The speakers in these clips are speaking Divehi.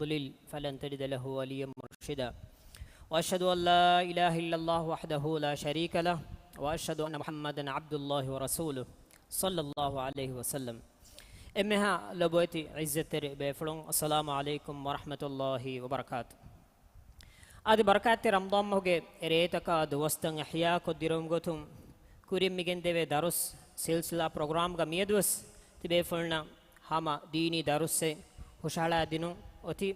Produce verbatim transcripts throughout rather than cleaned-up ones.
يضلل فلن تجد له وليا مرشدا. وأشهد أن لا إله إلا الله وحده لا شريك له، وأشهد أن محمدا عبد الله ورسوله، صلى الله عليه وسلم. އެންމެހާ ލޮބުވެތި ޢިއްޒަތްތެރި ބޭފުޅުން، އައްސަލާމު ޢަލައިކުމް ވަރަޙްމަތުﷲި ވަބަރަކާތު. އަދި ބަރަކާތްތެރި ރަމަޟާން މަހުގެ އެ ރޭތަކާ ދުވަސްތައް އިޙްޔާކޮށް ދިރުވުމުގެ ގޮތުން ކުރިން މިގެންދެވޭ ދަރުސް ސިލްސިލާ ޕްރޮގްރާމްގަ މިއަދުވެސް ތިބޭފުޅުންނަށް ހަމަ ދީނީ ދަރުސްއެއް ހުށަހަޅާދިނުން އޮތީ.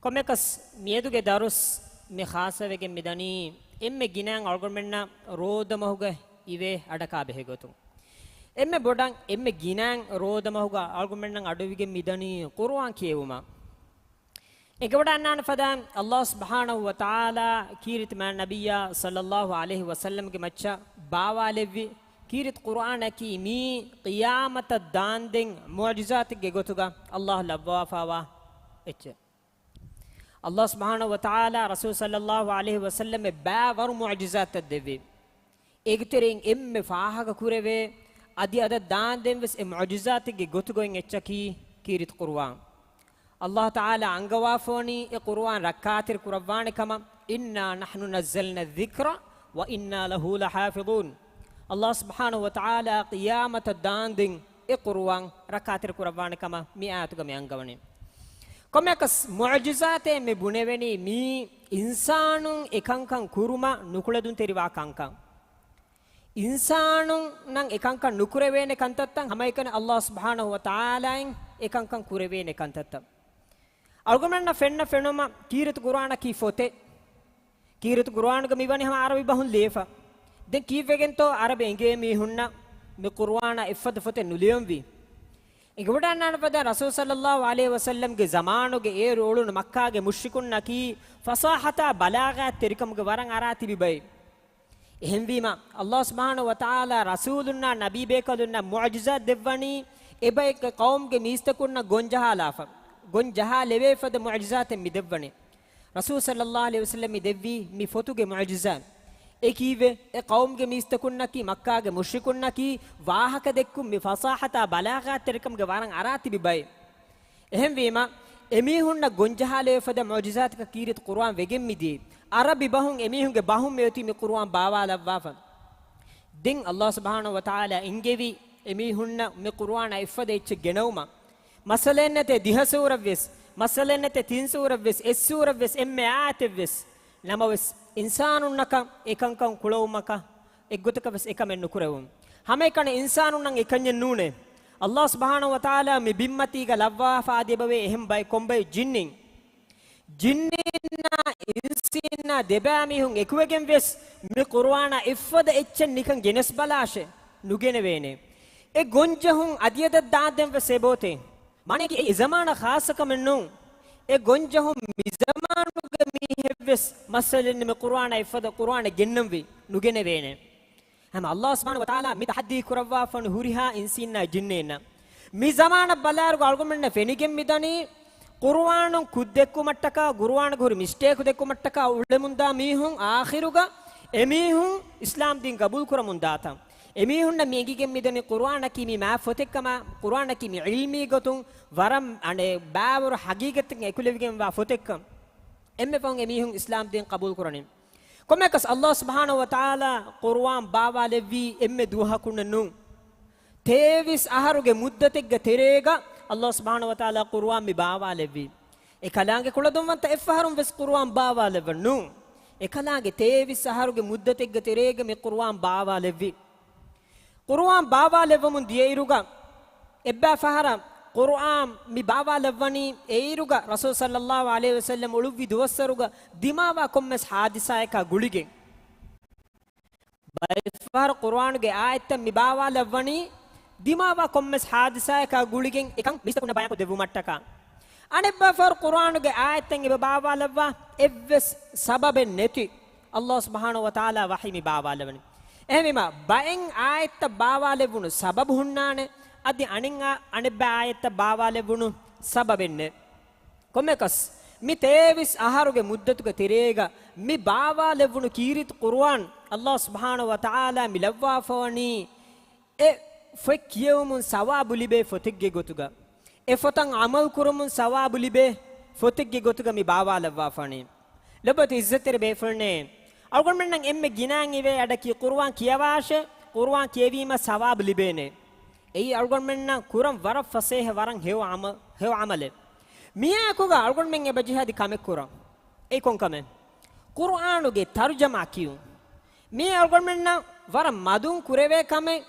ކޮންމެއަކަސް މިއަދުގެ ދަރުސް މި ޚާއްޞަވެގެން މިދަނީ އެންމެ ގިނައިން އަޅުގަނޑުމެންނަށް ރޯދަމަހުގަ އިވޭ އަޑަކާ ބެހޭގޮތުން. އެންމެ ބޮޑަށް އެންމެ ގިނައިން ރޯދަމަހުގަ އަޅުގަނޑުމެންނަށް އަޑުއިވިގެން މިދަނީ ޤުރުއާން ކިޔެވުމަށް. އެނގިވަޑައިގަންނާނެ ފަދައިން ﷲ ސުބްޙާނަހޫ ވަތަޢާލާ ކީރިތި މާތް ނަބިއްޔާ ޞައްލައްލާހު ޢަލައިހި ވަސައްލަމްގެ މައްޗަށް ބާވާލެއްވި ކީރިތި ޤުރުއާނަކީ މީ ޤިޔާމަތަށް ދާންދެން މުޢުޖިޒާތެއްގެ ގޮތުގަ ﷲ ލައްވާފައިވާ އެއްޗެއް. ﷲ ސުބްޙާނަހޫ ވަތަޢާލާ ރަސޫލު ޞައްލައްލާހު ޢަލައިހި ވަސައްލަމަށް ބައިވަރު މުޢުޖިޒާތްތައް ދެއްވި. އޭގެތެރެއިން އެންމެ ފާހަގަކުރެވޭ، އަދި އަދަށް ދާންދެން ވެސް އެ މުޢުޖިޒާތެއްގެ ގޮތުގައި އެއްޗަކީ ކީރިތި ޤުރުއާން. ﷲ ތަޢާލާ އަންގަވާފަވަނީ އެ ޤުރުއާން ރައްކާތެރި ކުރައްވާނެ ކަމަށް، إنا نحن نزلنا الذكر وإنا له لحافظون. ﷲ ސުބްޙާނަހޫ ވަތަޢާލާ ޤިޔާމަތަށް ދާންދެން އެ ޤުރުއާން ރައްކާތެރި ކުރައްވާނެ ކަމަށް މި އާޔަތުގަ މި އަންގަވަނީ. ކޮންމެއަކަސް މުޢުޖިޒާތޭ މި ބުނެވެނީ މީ އިންސާނުން އެކަންކަން ކުރުމަށް ނުކުޅެދުންތެރިވާ ކަންކަން. އިންސާނުންނަށް އެކަންކަން ނުކުރެވޭނެ ކަންތައްތައް ހަމައެކަނި ﷲ ސުބްޙާނަހޫ ވަތަޢާލާއިން އެކަންކަން ކުރެވޭނެ ކަންތައްތައް. އަޅުގަނޑުމެންނަށް ފެންނަ ފެނުމަށް ކީރިތި ޤުރުއާނަކީ ފޮތެއް. ކީރިތި ޤުރުއާނުގަ މިވަނީ ހަމަ ޢަރަބި ބަހުން ލިޔެފަ. ދެން ކީއްވެގެންތޯ ޢަރަބި އެނގޭ މީހުންނަށް މި ޤުރުއާނާ އެއްފަދަ ފޮތެއް ނުލިޔުންވީ؟ އެނގިވަޑައިގަންނާނެ ފަދަ ރަސޫލު ޞައްލައްލާހު ޢަލައިހި ވަސައްލަމްގެ ޒަމާނުގެ އޭރު އުޅުނު މައްކާގެ މުޝްރިކުންނަކީ ފަޞާޙަތާ ބަލާޣާތްތެރިކަމުގެ ވަރަށް އަރާ ތިބި ބައެއް. އެހެންވީމަ، ﷲ ސުބްޙާނަހޫ ވަތަޢާލާ ރަސޫލުންނާ ނަބީބޭކަލުންނަށް މުޢުޖިޒާތް ދެއްވަނީ، އެބައެއްގެ ޤައުމުގެ މީސްތަކުންނަށް ގޮންޖަހާލާފަ، ގޮންޖަހާލެވޭ ފަދަ މުޢުޖިޒާތެއް މި ދެއްވަނީ. ރަސޫލު ޞައްލައްލާހު ޢަލައިހި ވަސައްލަމް މި ދެއްވީ މި ފޮތުގެ މުޢުޖިޒާތް. އެ ކީއްވެ؟ އެ ޤައުމުގެ މީސްތަކުންނަކީ، މައްކާގެ މުޝްރިކުންނަކީ، ވާހަކަ ދެއްކުން މި ފަޞާޙަތާ ބަލާޣާތްތެރިކަމުގެ ވަރަށް އަރާ ތިބި ބައެއް. އެހެންވީމަ، އެމީހުންނަށް ގޮންޖަހާލެވޭ ފަދަ މުޢުޖިޒާތަކަށް ކީރިތި ޤުރުއާން ވެގެން މިދިޔައީ. ޢަރަބި ބަހުން އެމީހުންގެ ބަހުން މިއޮތީ މި ޤުރުއާން ބާވާލައްވާފަ. ދެން ﷲ ސުބްޙާނަހޫ ވަތަޢާލާ އެންގެވީ އެމީހުންނަށް މި ޤުރުއާނާ އެއްފަދަ އެއްޗެއް ގެނައުމަށް. މައްސަލައެއްނެތޭ ދިހަ ސޫރަތްވެސް، މައްސަލައެއްނެތޭ ތިން ސޫރަތްވެސް، އެއް ސޫރަތްވެސް، އެންމެ އާޔަތެއްވެސް. ނަމަވެސް، އިންސާނުންނަކަށް އެކަންކަން ކުޅައުމަކަށް އެއްގޮތަކަށް ވެސް އެކަމެއް ނުކުރެވުން. ހަމައެކަނި އިންސާނުންނަށް އެކަންޏެއް ނޫނޭ. ﷲ ސުބްޙާނަހޫ ވަތަޢާލާ މި ބިންމަތީގަ ލައްވާފަ އަދި އެބަވޭ އެހެން ބައެއް ކޮންބައެއް ޖިންނިން. ޖިންނީންނާ އިންސީންނާ ދެބައިމީހުން އެކުވެގެން ވެސް މި ޤުރުއާނާ އެއްފަދަ އެއްޗެއް ނިކަން ގެނެސްބަލާށޭ. ނުގެނެވޭނެ. އެ ގޮންޖެހުން އަދިއަދަށް ދާންދެން ވެސް އެބައޮތޭ. މާނައަކީ އެ ޒަމާނަށް ޚާއްޞަ ކަމެއް ނޫން. އެ ގޮންޖެހުން މި ޒަމާނުގެ މީހެއްވެސް މައްސަލައެއް ނެތް މި ޤުރުއާނާ އެއްފަދަ ޤުރުއާނެއް ގެންނަންވީ ނުގެނެވޭނެ. ހަމަ ﷲ ސުބްޙާނަހޫ ވަތަޢާލާ މި ތަޙައްދީ ކުރައްވާފަން ހުރިހާ އިންސީންނާ ޖިންނީންނަށް. މި ޒަމާނަށް ބަލާއިރުގަ އަޅުގަނޑުމެންނަށް ފެނިގެން މިދަނީ، ޤުރުއާނުން ކުށްދެއްކުމަށްޓަކާ، ޤުރުއާނުގަ ހުރި މިސްޓޭކު ދެއްކުމަށްޓަކާ އުޅެމުންދާ މީހުން އާޚިރުގަ އެމީހުން އިސްލާމް ދީން ޤަބޫލު ކުރަމުން ދާތަން. އެމީހުންނަށް މި އެނގިގެން މިދަނީ ޤުރުއާނަކީ މީ މާ ފޮތެއްކަމާ، ޤުރުއާނަކީ މީ ޢިލްމީ ގޮތުން ވަރަށް އަނެއް ބާވަރު ޙަޤީޤަތެއް އެކުލެވިގެންވާ ފޮތެއްކަން. އެންމެ ފަހުން އެމީހުން އިސްލާމް ދީން ޤަބޫލު ކުރަނީ. ކޮންމެއަކަސް ﷲ ސުބްޙާނަހޫ ވަތަޢާލާ ޤުރުއާން ބާވާލެއްވީ އެންމެ ދުވަހަކުންނެއް ނޫން. ތޭވީސް އަހަރުގެ މުއްދަތެއްގެ ތެރޭގަ ﷲ ސުބްޙާނަހޫ ވަތަޢާލާ ޤުރުއާން މި ބާވާލެއްވީ. އެކަލާނގެ ކުޅަދުންވަންތަ އެއްފަހަރުން ވެސް ޤުރުއާން ބާވާލެއްވަން ނޫން. އެކަލާނގެ ތޭވީސް އަހަރުގެ މުއްދަތެއްގެ ތެރޭގަ މި ޤުރުއާން ބާވާލެއްވީ. ޤުރުއާން ބާވާލެއްވަމުން ދިޔައިރުގަ، އެއްބައި ފަހަރަށް ޤުރުއާން މި ބާވާލައްވަނީ އެއިރުގަ ރަސޫލު ޞައްލައްލާހު ޢަލައިހި ވަސައްލަމް އުޅުއްވި ދުވަސްވަރުގަ ދިމާވާ ކޮންމެސް ޙާދިސާއަކާ ގުޅިގެން. ބައެއްފަހަރު ޤުރުއާނުގެ އާޔަތްތައް މި ބާވާލައްވަނީ ދިމާވާ ކޮންމެސް ޙާދިސާއަކާ ގުޅިގެން އެކަން މީސްތަކުންނަށް ބަޔާންކޮށް ދެއްވުމަށްޓަކާ. އަނެއްބައިފަހަރު ޤުރުއާނުގެ އާޔަތްތައް އެބަ ބާވާލައްވާ އެއްވެސް ސަބަބެއް ނެތި. ﷲ ސުބްޙާނަހޫ ވަތަޢާލާ ވަޙީ މި ބާވާލެވުނީ. އެހެންވީމަ، ބައެއް އާޔަތްތައް ބާވާލެއްވުނު ސަބަބު ހުންނާނެ، އަދި އަނެއް އާ-، އަނެއްބައި އާޔަތްތައް ބާވާލެއްވުނު ސަބަބެއް ނެތް. ކޮންމެއަކަސް، މި ތޭވީސް އަހަރުގެ މުއްދަތުގެ ތެރޭގަ މި ބާވާލެއްވުނު ކީރިތި ޤުރުއާން ﷲ ސުބްޙާނަހޫ ވަތަޢާލާ މި ލައްވާފަވަނީ، އެ ފޮތް ކިޔެވުމުން ސަވާބު ލިބޭ ފޮތެއްގެ ގޮތުގަ، އެ ފޮތަށް ޢަމަލު ކުރުމުން ސަވާބު ލިބޭ ފޮތެއްގެ ގޮތުގަ މި ބާވާލައްވާފާނީ. ލޮބުވެތި އިއްޒަތްތެރި ބޭފުޅުންނޭ، އަޅުގަނޑުމެންނަށް އެންމެ ގިނައިން އިވޭ އަޑަކީ ޤުރުއާން ކިޔަވާށޭ، ޤުރުއާން ކިޔެވީމަ ސަވާބު ލިބޭނޭ. އެއީ އަޅުގަނޑުމެންނަށް ކުރަން ވަރަށް ފަސޭހަ، ވަރަށް ހެޔޮ އަމަ-، ހެޔޮ އަމަލެއް. މިއާއެކުގަ އަޅުގަނޑުމެން އެބަޖެހޭ އަދި ކަމެއް ކުރަން. އެއީ ކޮން ކަމެއް؟ ޤުރުއާނުގެ ތަރުޖަމާ ކިޔުން. މީ އަޅުގަނޑުމެންނަށް ވަރަށް މަދުން ކުރެވޭ ކަމެއް،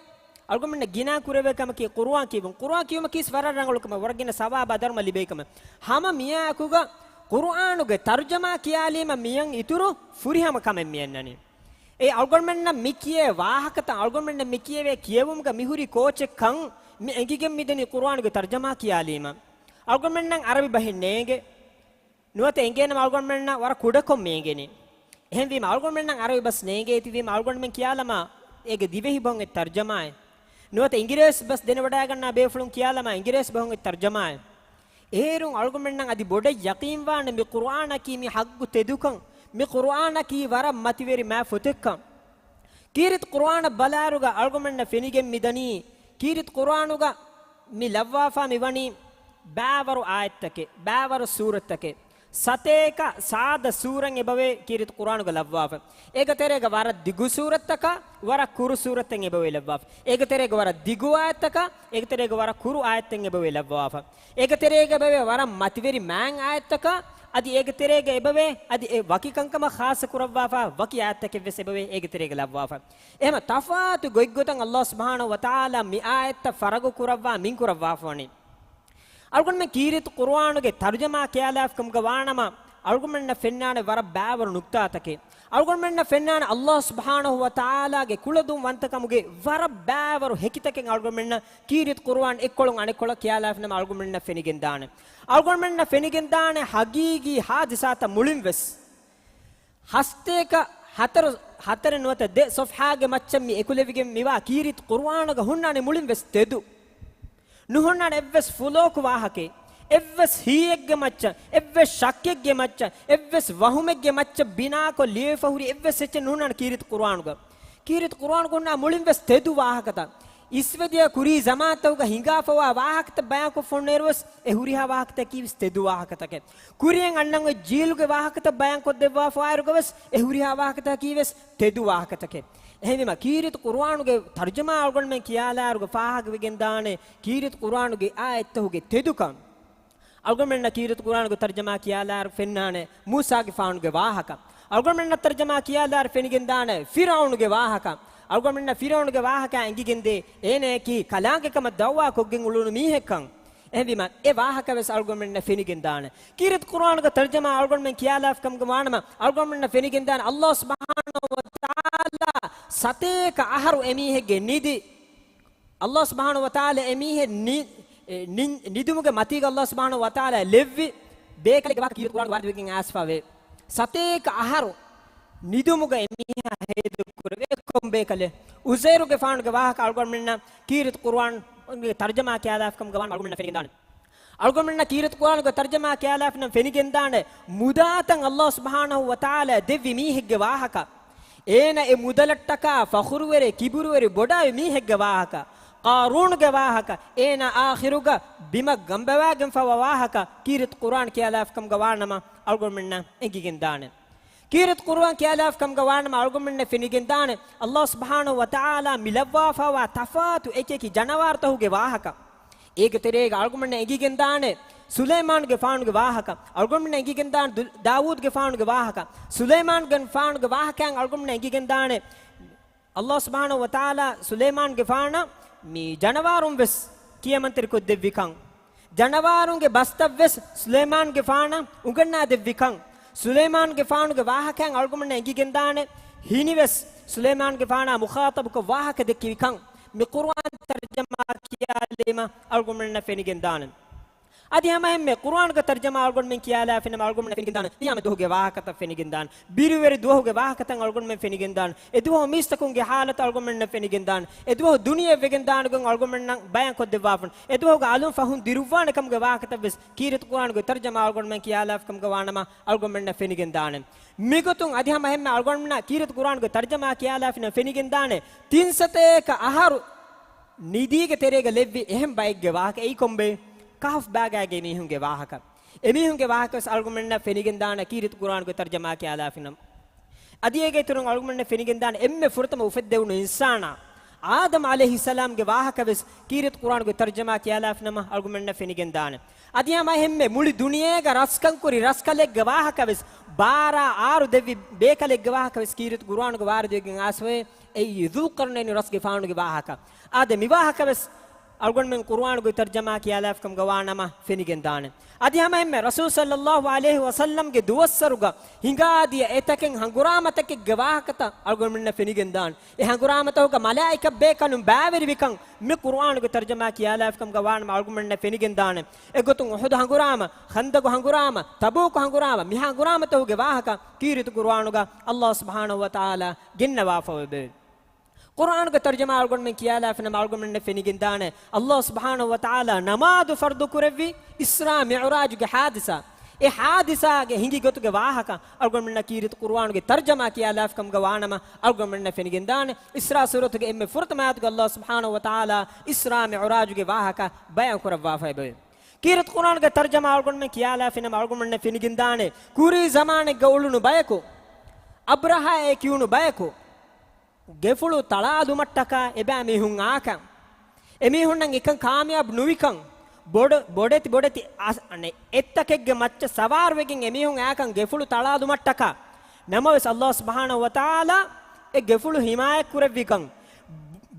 އަޅުގަނޑުމެންނަށް ގިނަ ކުރެވޭ ކަމަކީ ޤުރުއާން ކިޔުން. ޤުރުއާން ކިޔުމަކީ ވަރަށް ރަނގަޅު ކަމެއް، ވަރަށް ގިނަ ސަވާބާ ދަރުމަ ލިބޭ ކަމެއް. ހަމަ މިއާއެކުގަ ޤުރުއާނުގެ ތަރުޖަމާ ކިޔާލީމަ މިއަށް އިތުރު ފުރިހަމަ ކަމެއް މިއަންނަނީ. އެ އަޅުގަނޑުމެންނަށް މި ކިޔޭ ވާހަކަތައް، އަޅުގަނޑުމެންނަށް މި ކިޔެވޭ ކިޔެވުމުގަ މިހުރި ކޯޗެއްކަން މި އެނގިގެން މިދަނީ ޤުރުއާނުގެ ތަރުޖަމާ ކިޔާލީމަ. އަޅުގަނޑުމެންނަށް ޢަރަބި ބަހެއް ނޭނގެ. ނުވަތަ އެނގޭނަމަ އަޅުގަނޑުމެންނަށް ވަރަށް ކުޑަކޮށް މި އެނގެނީ. އެހެންވީމަ އަޅުގަނޑުމެންނަށް ޢަރަބި ބަސް ނޭނގޭތީވީމަ އަޅުގަނޑުމެން ކިޔާލަމާ އޭގެ ދިވެހި ބަހުން އެ ތަރުޖަމާއެއް. ނުވަތަ އިނގިރޭސި ބަސް ދެނެވަޑައިގަންނަ ބޭފުޅުން ކިޔާލަމާ އިނގިރޭސި ބަހުން އެ ތަރުޖަމާއެއް. އޭރުން އަޅުގަނޑުމެންނަށް އަދި ބޮޑަށް ޔަޤީންވާނެ މި ޤުރުއާނަކީ މި ޙައްޤު ތެދުކަން، މި ޤުރުއާނަކީ ވަރަށް މަތިވެރި މާތް ފޮތެއްކަން. ކީރިތި ޤުރުއާނަށް ބަލާއިރުގަ އަޅުގަނޑުމެންނަށް ފެނިގެން މިދަނީ، ކީރިތި ޤުރުއާނުގަ މި ލައްވާފާ މިވަނީ ބައިވަރު އާޔަތްތަކެއް، ބައިވަރު ސޫރަތްތަކެއް. ސަތޭކަ ސާދަ ސޫރަތް އެބަވޭ ކީރިތި ޤުރުއާނުގަ ލައްވާފަ. އޭގެ ތެރޭގަ ވަރަށް ދިގު ސޫރަތްތަކާ، ވަރަށް ކުރު ސޫރަތެއް އެބަވޭ ލައްވާފަ. އޭގެ ތެރޭގަ ވަރަށް ދިގު އާޔަތްތަކާ، އޭގެ ތެރޭގަ ވަރަށް ކުރު އާޔަތެއް އެބަވޭ ލައްވާފަ. އޭގެ ތެރޭގަ އެބަވޭ ވަރަށް މަތިވެރި މާތް އާޔަތްތަކާ، އަދި އޭގެ ތެރޭގަ އެބަވޭ، އަދި އެ ވަކި ކަންކަމަށް ޚާއްޞަ ކުރައްވާފަ، ވަކި އާޔަތްތަކެއް ވެސް އެބަވޭ އޭގެ ތެރޭގަ ލައްވާފަ. އެހެމަ ތަފާތު ގޮތްގޮތަށް ﷲ ސުބްޙާނަހޫ ވަތަޢާލާ މި އާޔަތްތައް ފަރަގު ކުރައްވާ މިން ކުރައްވާފަ ވަނީ. އަޅުގަނޑުމެން ކީރިތި ޤުރުއާނުގެ ތަރުޖަމާ ކިޔާލާފިކަމުގަ ވާނަމަ، އަޅުގަނޑުމެންނަށް ފެންނާނެ ވަރަށް ބައިވަރު ނުކްތާތަކެއް. އަޅުގަނޑުމެންނަށް ފެންނާނެ ﷲ ސުބްޙާނަހޫ ވަތަޢާލާގެ ކުޅަދުން ވަންތަކަމުގެ ވަރަށް ބައިވަރު ހެކިތަކެއް އަޅުގަނޑުމެންނަށް ކީރިތި ޤުރުއާން އެއްކޮޅުން އަނެއްކޮޅަށް ކިޔާލާފިނަމަ އަޅުގަނޑުމެންނަށް ފެނިގެންދާނެ. އަޅުގަނޑުމެންނަށް ފެނިގެންދާނެ ހަގީގީ ހާދިސާތައް މުޅިން ވެސް. ހަސްތޭކަ ހަތަރު، ހަތަރެއް ނުވަތަ ދެ ޞަފްޙާގެ މައްޗަށް މި އެކުލެވިގެން މިވާ ކީރިތި ޤުރުއާނުގަ ހުންނާނެ މުޅިން ވެސް ތެދު. ނުހުންނާނެ އެއްވެސް ފުލޯކު ވާހަކައެއް، އެއްވެސް ހީއެއްގެ މައްޗަށް، އެއްވެސް ޝައްކެއްގެ މައްޗަށް، އެއްވެސް ވަހުމެއްގެ މައްޗަށް ބިނާކޮށް ލިޔެފަ ހުރި އެއްވެސް އެއްޗެއް ނުހުންނާނެ ކީރިތި ޤުރުއާނުގަ. ކީރިތި ޤުރުއާނުގަ ހުންނާ މުޅިން ވެސް ތެދު ވާހަކަތައް. އިސްވެދިޔަ ކުރީ ޒަމާންތަކުގަ ހިނގާފަވާ ވާހަކަތައް ބަޔާންކޮށްފަ ހުންނައިރު ވެސް އެ ހުރިހާ ވާހަކަތަކީ ވެސް ތެދު ވާހަކަތަކެއް. ކުރިއަށް އަންނަން އޮތް ޖީލުގެ ވާހަކަތައް ބަޔާންކޮށްދެއްވާފައިރުގަ ވެސް އެ ހުރިހާ ވާހަކަތަކީ ވެސް ތެދު ވާހަކަތަކެއް. އެހެންވީމަ، ކީރިތި ޤުރުއާނުގެ ތަރުޖަމާ އަޅުގަނޑުމެން ކިޔާލާއިރުގަ ފާހަގަވެގެންދާނެ ކީރިތި ޤުރުއާނުގެ އާޔަތްތަކުގެ ތެދުކަން. އަޅުގަނޑުމެންނަށް ކީރިތި ޤުރުއާނުގެ ތަރުޖަމާ ކިޔާލާއިރު ފެންނާނެ މޫސާގެފާނުގެ ވާހަކަ. އަޅުގަނޑުމެންނަށް ތަރުޖަމާ ކިޔާލާއިރު ފެނިގެންދާނެ ފިރުޢައުނުގެ ވާހަކަ. އަޅުގަނޑުމެންނަށް ފިރުޢައުނުގެ ވާހަކަ އެނގިގެންދޭ އޭނަޔަކީ ކަލާނގެކަމަށް ދަޢުވާކޮށްގެން އުޅުނު މީހެއްކަން. އެހެންވީމަ، އެ ވާހަކަ ވެސް އަޅުގަނޑުމެންނަށް ފެނިގެންދާނެ. ކީރިތި ޤުރުއާނުގެ ތަރުޖަމާ އަޅުގަނޑުމެން ކިޔާލާފިކަމުގަ ވާނަމަ، އަޅުގަނޑުމެންނަށް ފެނިގެންދާނެ ﷲ ސުބްޙާނަހޫ ވަތަޢާލާ ސަތޭކަ އަހަރު އެމީހެއްގެ ނިދި، ﷲ ސުބްޙާނަހޫ ވަތަޢާލާ އެމީހެއް ނި-، އެ، ނި-، ނިދުމުގެ މަތީގަ ﷲ ސުބްޙާނަހޫ ވަތަޢާލާ ލެއްވި ބޭކަލެއްގެ ވާހަކަ ކީރިތި ޤުރުއާނުގަ ވާރިދުވެގެން އައިސްފަވޭ. ސަތޭކަ އަހަރު ނިދުމުގަ އެމީހާ ހޭދަކުރެވޭ ކޮން ބޭކަލެއް؟ ޢުޒައިރުގެފާނުގެ ވާހަކަ އަޅުގަނޑުމެންނަށް ކީރިތި ޤުރުއާނުގެ ތަރުޖަމާ ކިޔާލާފިކަމުގަ ވާނަމަ އަޅުގަނޑުމެންނަށް ފެނިގެންދާނެ. އަޅުގަނޑުމެންނަށް ކީރިތި ޤުރުއާނުގެ ތަރުޖަމާ ކިޔާލާފިނަމަ ފެނިގެންދާނެ މުދާތައް ﷲ ސުބްޙާނަހޫ ވަތަޢާލާ ދެއްވި މީހެއްގެ ވާހަކަ. އޭނަ އެ މުދަލަށްޓަކާ ފަޚުރުވެރި، ކިބުރުވެރި ބޮޑާވި މީހެއްގެ ވާހަކަ. ޤާރޫނުގެ ވާހަކަ. އޭނަ އާޚިރުގަ ބިމަށް ގަނބަވާގެންފަވާ ވާހަކަ ކީރިތި ޤުރުއާން ކިޔާލާފިކަމުގަ ވާނަމަ އަޅުގަނޑުމެންނަށް އެނގިގެންދާނެ. ކީރިތި ޤުރުއާން ކިޔާލާފިކަމުގަ ވާނަމަ އަޅުގަނޑުމެންނަށް ފެނިގެންދާނެ ﷲ ސުބްޙާނަހޫ ވަތަޢާލާ މި ލައްވާފަވާ ތަފާތު އެކިއެކި ޖަނަވާރުތަކުގެ ވާހަކަ. އޭގެ ތެރޭގަ އަޅުގަނޑުމެންނަށް އެނގިގެންދާނެ ސުލައިމާނުގެފާނުގެ ވާހަކަ. އަޅުގަނޑުމެންނަށް އެނގިގެންދާނެ ދު-، ދާވޫދުގެފާނުގެ ވާހަކަ. ސުލައިމާނުގެފާނުގެ ވާހަކައިން އަޅުގަނޑުމެންނަށް އެނގިގެންދާނެ ﷲ ސުބްޙާނަހޫ ވަތަޢާލާ ސުލައިމާނުގެފާނަށް މި ޖަނަވާރުން ވެސް ކިޔަމަންތެރިކޮށްދެއްވިކަން. ޖަނަވާރުންގެ ބަސްތައް ވެސް ސުލައިމާނުގެފާނަށް އުނގަންނާދެއްވިކަން. ސުލައިމާނުގެފާނުގެ ވާހަކައިން އަޅުގަނޑުމެންނަށް އެނގިގެންދާނެ ހިނިވެސް ސުލައިމާނުގެފާނާ މުޚާޠަބުކޮށް ވާހަކަ ދެއްކިވިކަން. މި ޤުރުއާން ތަރުޖަމާ ކިޔާލީމަ އަޅުގަނޑުމެންނަށް ފެނިގެންދާނެ. އަދި ހަމައެހެންމެ ޤުރުއާނުގެ ތަރުޖަމާ އަޅުގަނޑުމެން ކިޔާލާފިނަމަ އަޅުގަނޑުމެންނަށް ފެނިގެންދާނެ ޤިޔާމަތް ދުވަހުގެ ވާހަކަތައް ފެނިގެންދާނެ. ބިރުވެރި ދުވަހުގެ ވާހަކަތައް އަޅުގަނޑުމެން ފެނިގެންދާނެ. އެދުވަހު މީސްތަކުންގެ ޙާލަތު އަޅުގަނޑުމެންނަށް ފެނިގެންދާނެ. އެދުވަހު ދުނިޔެ ވެގެންދާނެ ގޮތް އަޅުގަނޑުމެންނަށް ބަޔާންކޮށްދެއްވާފަން. އެދުވަހުގެ އަލުން ފަހުން ދިރުއްވާނެ ކަމުގެ ވާހަކަތައް ވެސް ކީރިތި ޤުރުއާނުގެ ތަރުޖަމާ އަޅުގަނޑުމެން ކިޔާލާފިކަމުގަ ވާނަމަ އަޅުގަނޑުމެންނަށް ފެނިގެންދާނެ. މިގޮތުން އަދި ހަމަ އެހެންމެ އަޅުގަނޑުމެންނަށް ކީރިތި ޤުރުއާނުގެ ތަރުޖަމާ ކިޔާލާފިނަމަ ފެނިގެންދާނެ ތިން ސަތޭކަ އަހަރު ނިދީގެ ތެރޭގަ ލެއްވި އެހެން ބައެއްގެ ވާހަކަ. އެއީ ކޮންބޭ؟ ކަހަފް ބާގާގެ މީހުންގެ ވާހަކަ. އެމީހުންގެ ވާހަކަވެސް އަޅުގަނޑުމެންނަށް ފެނިގެންދާނެ ކީރިތި ޤުރުއާނުގެ ތަރްޖަމާ ކިޔާލާފިނަމަ. އަދި އޭގެ އިތުރުން އަޅުގަނޑުމެންނަށް ފެނިގެންދާނެ އެންމެ ފުރަތަމަ އުފެއްދެވުނު އިންސާނާ އާދަމް ޢަލައިހިއްސަލާމްގެ ވާހަކަވެސް ކީރިތި ޤުރުއާނުގެ ތަރްޖަމާ ކިޔާލާފިނަމަ އަޅުގަނޑުމެންނަށް ފެނިގެންދާނެ. އަދި ހަމަ އެހެންމެ މުޅި ދުނިޔޭގަ ރަސްކަންކުރި ރަސްކަލެއްގެ ވާހަކަވެސް، ބާރާ އާރު ދެއްވި ބޭކަލެއްގެ ވާހަކަވެސް ކީރިތި ޤުރުއާނުގަ ވާރިދުވެގެން އައިސްފައި އެއީ ޛުލްޤަރްނައިނު ރަސްގެފާނުގެ ވާހަކަ. އާދެ، މި ވާހަކަވެސް އަޅުގަނޑުމެން ޤުރުއާނުގެ ތަރްޖަމާ ކިޔާލާފިކަމުގަ ވާނަމަ ފެނިގެންދާނެ. އަދި ހަމައެހެންމެ ރަސޫލު ޞައްލައްލާހު ޢަލައިހި ވަސައްލަމްގެ ދުވަސްވަރުގަ ހިނގާދިޔަ އެތަކެއް ހަނގުރާމަތަކެއްގެ ވާހަކަތައް އަޅުގަނޑުމެންނަށް ފެނިގެންދާނެ. އެ ހަނގުރާމަތަކުގަ މަލާއިކަ ބޭކަލުން ބައިވެރިވިކަން މި ޤުރުއާނުގެ ތަރްޖަމާ ކިޔާލާފިކަމުގަ ވާނަމަ އަޅުގަނޑުމެންނަށް ފެނިގެންދާނެ. އެގޮތުން އުޙުދު ހަނގުރާމަ، ޚަންދަޤު ހަނގުރާމަ، ތަބޫކު ހަނގުރާމަ، މި ހަނގުރާމަތަކުގެ ވާހަކަ ކީރިތި ޤުރުއާނުގަ ﷲ ސުބްޙާނަހު ވަތަޢާލާ ގެންނަވާފަވެ. ޤުރުއާނުގެ ތަރްޖަމާ އަޅުގަނޑުމެން ކިޔާލާފިނަމަ އަޅުގަނޑުމެންނަށް ފެނިގެންދާނެ، ﷲ ސުބްޙާނަހު ވަތަޢާލާ ނަމާދު ފަރްޟު ކުރެއްވި އިސްރާ މިޢުރާޖުގެ ޙާދިސާ، އެ ޙާދިސާގެ ހިނގި ގޮތުގެ ވާހަކަ އަޅުގަނޑުމެންނަށް ކީރިތި ޤުރުއާނުގެ ތަރްޖަމާ ކިޔާލާފިކަމުގަ ވާނަމަ އަޅުގަނޑުމެންނަށް ފެނިގެންދާނެ. އިސްރާ ސޫރަތުގެ އެންމެ ފުރަތަމަ އާޔަތުގަ ﷲ ސުބްޙާނަހު ވަތަޢާލާ އިސްރާ މިޢުރާޖުގެ ވާހަކަ ބަޔާން ކުރައްވާފައިބެވެ. ކީރިތި ޤުރުއާނުގެ ތަރްޖަމާ އަޅުގަނޑުމެން ކިޔާލާފިނަމަ އަޅުގަނޑުމެންނަށް ފެނިގެންދާނެ، ކުރީ ޒަމާނެއްގަ އުޅުނު ބަޔަކު، އަބްރަހާއޭ ކިޔުނު ބަޔަކު، ގެފުޅު ތަޅާލުމަށްޓަކާ އެބައިމީހުން އާކަން، އެމީހުންނަށް އެކަން ކާމިޔާބު ނުވިކަން، ބޮޑު، ބޮޑެތި ބޮޑެތި އަސް، އަނެއް އެއްތަކެއްގެ މައްޗަށް ސަވާރުވެގެން އެމީހުން އާކަން ގެފުޅު ތަޅާލުމަށްޓަކާ. ނަމަވެސް ﷲ ސުބްޙާނަހު ވަތަޢާލާ އެ ގެފުޅު ހިމާޔަތް ކުރެއްވިކަން،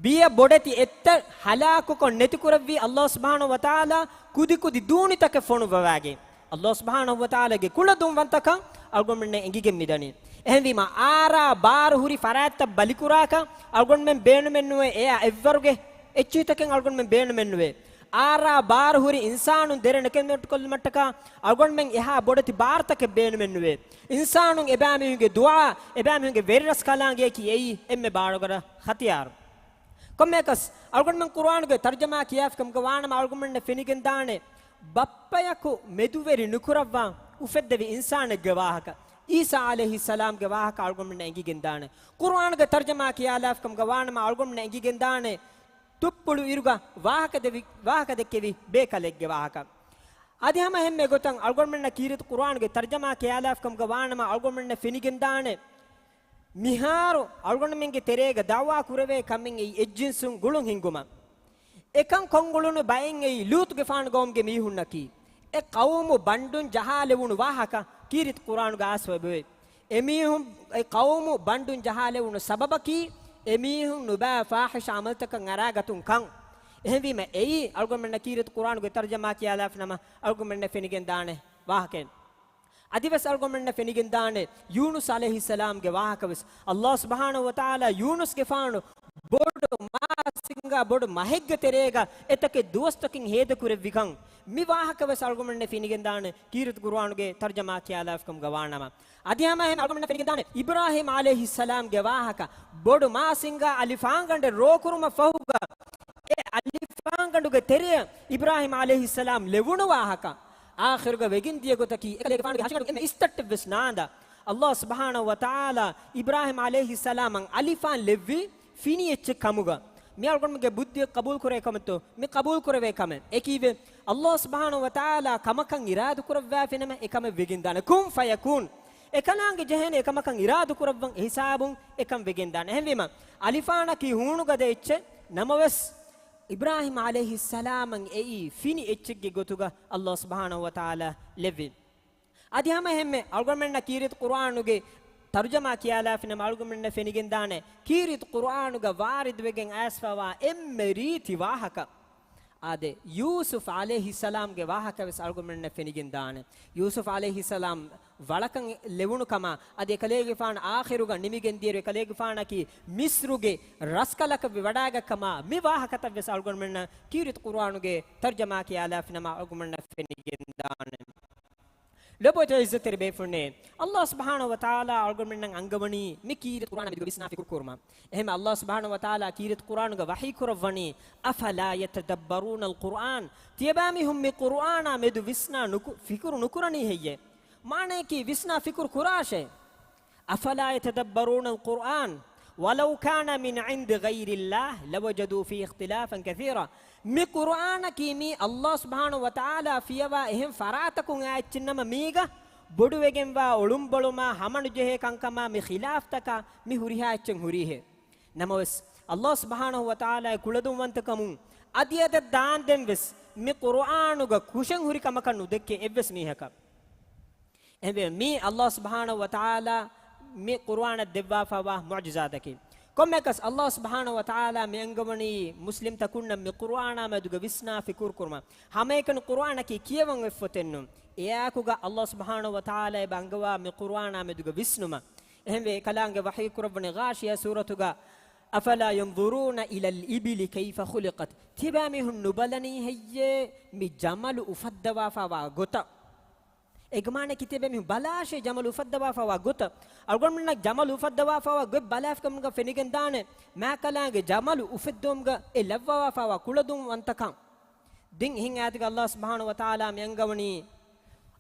ބިޔަ ބޮޑެތި އެއްތައް ހަލާކުކޮށް ނެތިކުރެއްވީ ﷲ ސުބްޙާނަހު ވަތަޢާލާ ކުދިކުދި ދޫނިތަކެއް ފޮނުއްވަވާގެން. ﷲ ސުބްޙާނަހު ވަތަޢާލާގެ ކުޅަދުންވަންތަކަން އަޅުގަނޑުމެންނަށް އެނގިގެން މިދަނީ. އެހެންވީމަ، އާރާ ބާރު ހުރި ފަރާތްތައް ބަލިކުރާކަށް އަޅުގަނޑުމެން ބޭނުމެއްނުވޭ، އެއާ އެއްވަރުގެ އެއްޗިހިތަކެއް އަޅުގަނޑުމެން ބޭނުމެއްނުވޭ. އާރާ ބާރު ހުރި އިންސާނުން ދެރަ ނެކެމެޓްކޮށްލުމަށްޓަކާ އަޅުގަނޑުމެން އެހާ ބޮޑެތި ބާރުތަކެއް ބޭނުމެއްނުވޭ. އިންސާނުން އެބައިމީހުންގެ ދުޢާ، އެބައިމީހުންގެ ވެރިރަސްކަލާނގެއަކީ އެއީ އެންމެ ބާރުގަރަ ހަތިޔާރު. ކޮންމެއަކަސް، އަޅުގަނޑުމެން ޤުރުއާނުގެ ތަރްޖަމާ ކިޔާފިކަމުގަ ވާނަމަ އަޅުގަނޑުމެންނަށް ފެނިގެންދާނެ، ބައްޕަޔަކު މެދުވެރި ނުކުރައްވާ އުފެއްދެވި އިންސާނެއްގެ ވާހަކަ، އީސާ ޢަލައިހިއްސަލާމްގެ ވާހަކަ އަޅުގަނޑުމެންނަށް އެނގިގެންދާނެ. ޤުރުއާނުގެ ތަރްޖަމާ ކިޔާލާފިކަމުގަ ވާނަމަ އަޅުގަނޑުމެންނަށް އެނގިގެންދާނެ، ތުއްޕުޅު އިރުގަ ވާހަކަ ދެވި، ވާހަކަ ދެއްކެވި ބޭކަލެއްގެ ވާހަކަ. އަދި ހަމައެހެންމެ ގޮތަށް އަޅުގަނޑުމެންނަށް ކީރިތި ޤުރުއާނުގެ ތަރްޖަމާ ކިޔާލާފިކަމުގަ ވާނަމަ އަޅުގަނޑުމެންނަށް ފެނިގެންދާނެ، މިހާރު އަޅުގަނޑުމެންގެ ތެރޭގަ ދަޢުވާ ކުރެވޭ ކަމެއް އެއީ އެއްޖިންސުން ގުޅުން ހިންގުމަށް. އެކަން ކޮށްއުޅުނު ބައެއް އެއީ ލޫޠުގެފާނު ޤައުމުގެ މީހުންނަކީ. އެ ޤައުމު ބަންޑުން ޖަހާލެވުނު ވާހަކަ ކީރިތި ޤުރުއާނުގަ އައިސްފައިބެވޭ. އެމީހުން، އެ ޤައުމު ބަންޑުން ޖަހާލެވުނު ސަބަބަކީ، އެމީހުން ނުބައި ފާޙިޝް ޢަމަލުތަކަށް އަރާގަތުން ކަން. އެހެންވީމަ، އެއީ އަޅުގަނޑުމެންނަށް ކީރިތި ޤުރުއާނުގެ ތަރްޖަމާ ކިޔާލާފިނަމަ އަޅުގަނޑުމެންނަށް ފެނިގެންދާނެ ވާހަކައެއް. އަދިވެސް އަޅުގަނޑުމެންނަށް ފެނިގެންދާނެ، ޔޫނުސް ޢަލައިހިއްސަލާމްގެ ވާހަކަވެސް. ﷲ ސުބްޙާނަހު ވަތަޢާލާ ޔޫނުސްގެފާނު ބޮޑު މާސިނގާ ބޮޑު މަހެއްގެ ތެރޭގަ އެތަކެއް ދުވަސްތަކެއް ހޭދަކުރެއްވިކަން، މި ވާހަކަވެސް އަޅުގަނޑުމެންނަށް ފެނިގެންދާނެ ކީރިތި ޤުރުއާނުގެ ތަރްޖަމާ ކިޔާލާފިކަމުގަ ވާނަމަ. އަދި ހަމައެހެން އަޅުގަނޑުމެންނަށް ފެނިގެންދާނެ، އިބްރާހީމް ޢަލައިހިއްސަލާމްގެ ވާހަކަ، ބޮޑު މާސިނގާ އަލިފާންގަނޑެއް ރޯކުރުމަށްފަހުގަ، އެ އަލިފާންގަނޑުގެ ތެރެއަށް އިބްރާހީމް ޢަލައިހިއްސަލާމް ލެވުނު ވާހަކަ، އާޚިރުގަ ވެގެންދިޔަ ގޮތަކީ، އެކަލޭގެފާނުގެ ހަށިގަނޑު އެންމެ އިސްތައްޓެއްވެސް ނާނދާ. ﷲ ސުބްޙާނަހު ވަތަޢާލާ އިބްރާހީމް ޢަލައިހިއްސަލާމަށް އަލިފާން ލެއްވީ ފިނި އެއްޗެއް ކަމުގަ. މި އަޅުގަނޑުމެންގެ ބުއްދިއަށް ޤަބޫލުކުރޭ ކަމެއްތޯ؟ މި ޤަބޫލުކުރެވޭ ކަމެއް. އެކީވެ، ﷲ ސުބްޙާނަހު ވަތަޢާލާ ކަމަކަށް އިރާދަކުރައްވާފިނަމަ އެކަމެއް ވެގެންދާނެ. ކުން ފަޔަކޫން. އެކަލާނގެ ޖެހޭނެ އެކަމަކަށް އިރާދަކުރައްވަން އެހިސާބުން އެކަން ވެގެންދާނެ. އެހެންވީމަ، އަލިފާނަކީ ހޫނުގަދަ އެއްޗެއް ނަމަވެސް، އިބްރާހީމް ޢަލައިހިއްސަލާމަށް އެއީ ފިނި އެއްޗެއްގެ ގޮތުގަ ﷲ ސުބްޙާނަހު ވަތަޢާލާ ލެއްވި. އަދި ހަމައެހެންމެ އަޅުގަނޑުމެންނަށް ކީރިތި ޤުރުއާނުގެ ތަރުޖަމާ ކިޔާލާފިނަމަ އަޅުގަނޑުމެންނަށް ފެނިގެންދާނެ، ކީރިތި ޤުރުއާނުގަ ވާރިދުވެގެން އައިސްފަވާ އެންމެ ރީތި ވާހަކަ. އާދެ، ޔޫސުފް ޢަލައިހިއްސަލާމްގެ ވާހަކަވެސް އަޅުގަނޑުމެންނަށް ފެނިގެންދާނެ. ޔޫސުފް ޢަލައިހިއްސަލާމް ވަޅަކަށް ލެވުނު ކަމާ، އަދި އެކަލޭގެފާނު އާޚިރުގަ ނިމިގެންދިޔައިރު އެކަލޭގެފާނަކީ މިޞްރުގެ ރަސްކަލަކަށް ވެވަޑައިގަތް ކަމާ، މި ވާހަކަތައްވެސް އަޅުގަނޑުމެންނަށް ކީރިތި ޤުރުއާނުގެ ތަރުޖަމާ ކިޔާލާފިނަމަ އަޅުގަނޑުމެންނަށް ފެނިގެންދާނެ. ލޮބުވެތި ޢިއްޒަތްތެރި ބޭފުޅުންނޭ، ﷲ ސުބްޙާނަހު ވަތަޢާލާ އަޅުގަނޑުމެންނަށް އަންގަވަނީ މި ކީރިތި ޤުރުއާނާ މެދުގަ ވިސްނާ ފިކުރު ކުރުމަށް. އެހެން ﷲ ސުބްޙާނަހު ވަތަޢާލާ ކީރިތި ޤުރުއާނުގަ ވަޙީ ކުރައްވަނީ، أفلا يتدبرون القرآن، ތިޔަބައިމީހުން މި ޤުރުއާނާ މެދު ވިސްނާ ނުކު، ފިކުރު ނުކުރަނީ ހެއްޔޭ؟ މާނަޔަކީ ވިސްނާ ފިކުރު ކުރާށޭ. أفلا يتدبرون القرآن وَلَوْ كَانَ مِنْ عِنْدِ غَيْرِ اللَّهِ لَوَجَدُوا فِيهِ اخْتِلَافًا كَثِيرًا. މި ޤުރުއާނަކީ މީ ﷲ ސުބްޙާނަހޫ ވަތަޢާލާ ފިޔަވާ އެހެން ފަރާތަކުން އާއެއްޗެއްނަމަ، މީގަ ބޮޑުވެގެންވާ އޮޅުންބޮޅުމާ ހަމަނުޖެހޭ ކަންކަމާ މި ޚިލާފްތަކާ މި ހުރިހާ އެއްޗެއް ހުރީހޭ. ނަމަވެސް، ﷲ ސުބްޙާނަހޫ ވަތަޢާލާގެ ކުޅަދުންވަންތަކަމުން އަދި އަދަށް ދާންދެން ވެސް މި ޤުރުއާނުގަ ކުށެއް ހުރި ކަމަކަށް ނުދެއްކޭ އެއްވެސް މީހަކަށް. އެހެންވެ، މީ ﷲ ސުބްޙާނަހޫ ވަތަޢާލާ މި ޤުރުއާނަށް ދެއްވާފައިވާ މުޢުޖިޒާތަކީ. ކޮންމެއަކަސް ﷲ ސުބްޙާނަހޫ ވަތަޢާލާ މި އަންގަވަނީ މުސްލިމްތަކުންނަށް މި ޤުރުއާނާ މެދުގަ ވިސްނާ ފިކުރު ކުރުމަށް. ހަމައެކަނި ޤުރުއާނަކީ ކިޔަވަން އޮތްފޮތެއްނު. އެއާއެކުގަ ﷲ ސުބްޙާނަހޫ ވަތަޢާލާ އެބަ އަންގަވާ މި ޤުރުއާނާ މެދުގަ ވިސްނުމަށް. އެހެންވެ، ކަލާނގެ ވަޙީ ކުރައްވަނީ ޣާޝިޔާ ސޫރަތުގަ، "أَفَلَا يَنْظُرُونَ إِلَى الْإِبِلِ كَيْفَ خُلِقَتْ." ތިޔަބައިމީހުން ނުބަލަނީ ހެއްޔޭ މި ޖަމަލު އުފައްދަވާފައިވާ ގޮތަށް؟ އޭގެ މާނައަކީ ތިޔަބައިމީހުން ބަލާށޭ ޖަމަލު އުފައްދަވާފައިވާ ގޮތަށް. އަޅުގަނޑުމެންނަށް ޖަމަލު އުފައްދަވާފައިވާ ގޮތް ބަލާފިކަމުގަ ފެނިގެންދާނެ، މާކަލާނގެ ޖަމަލު އުފެއްދުމުގަ އެ ލައްވަވާފައިވާ ކުޅަދުންވަންތަކަން. ދެން އެހެން އާޔަތުގަ ﷲ ސުބްޙާނަހޫ ވަތަޢާލާ މި އަންގަވަނީ،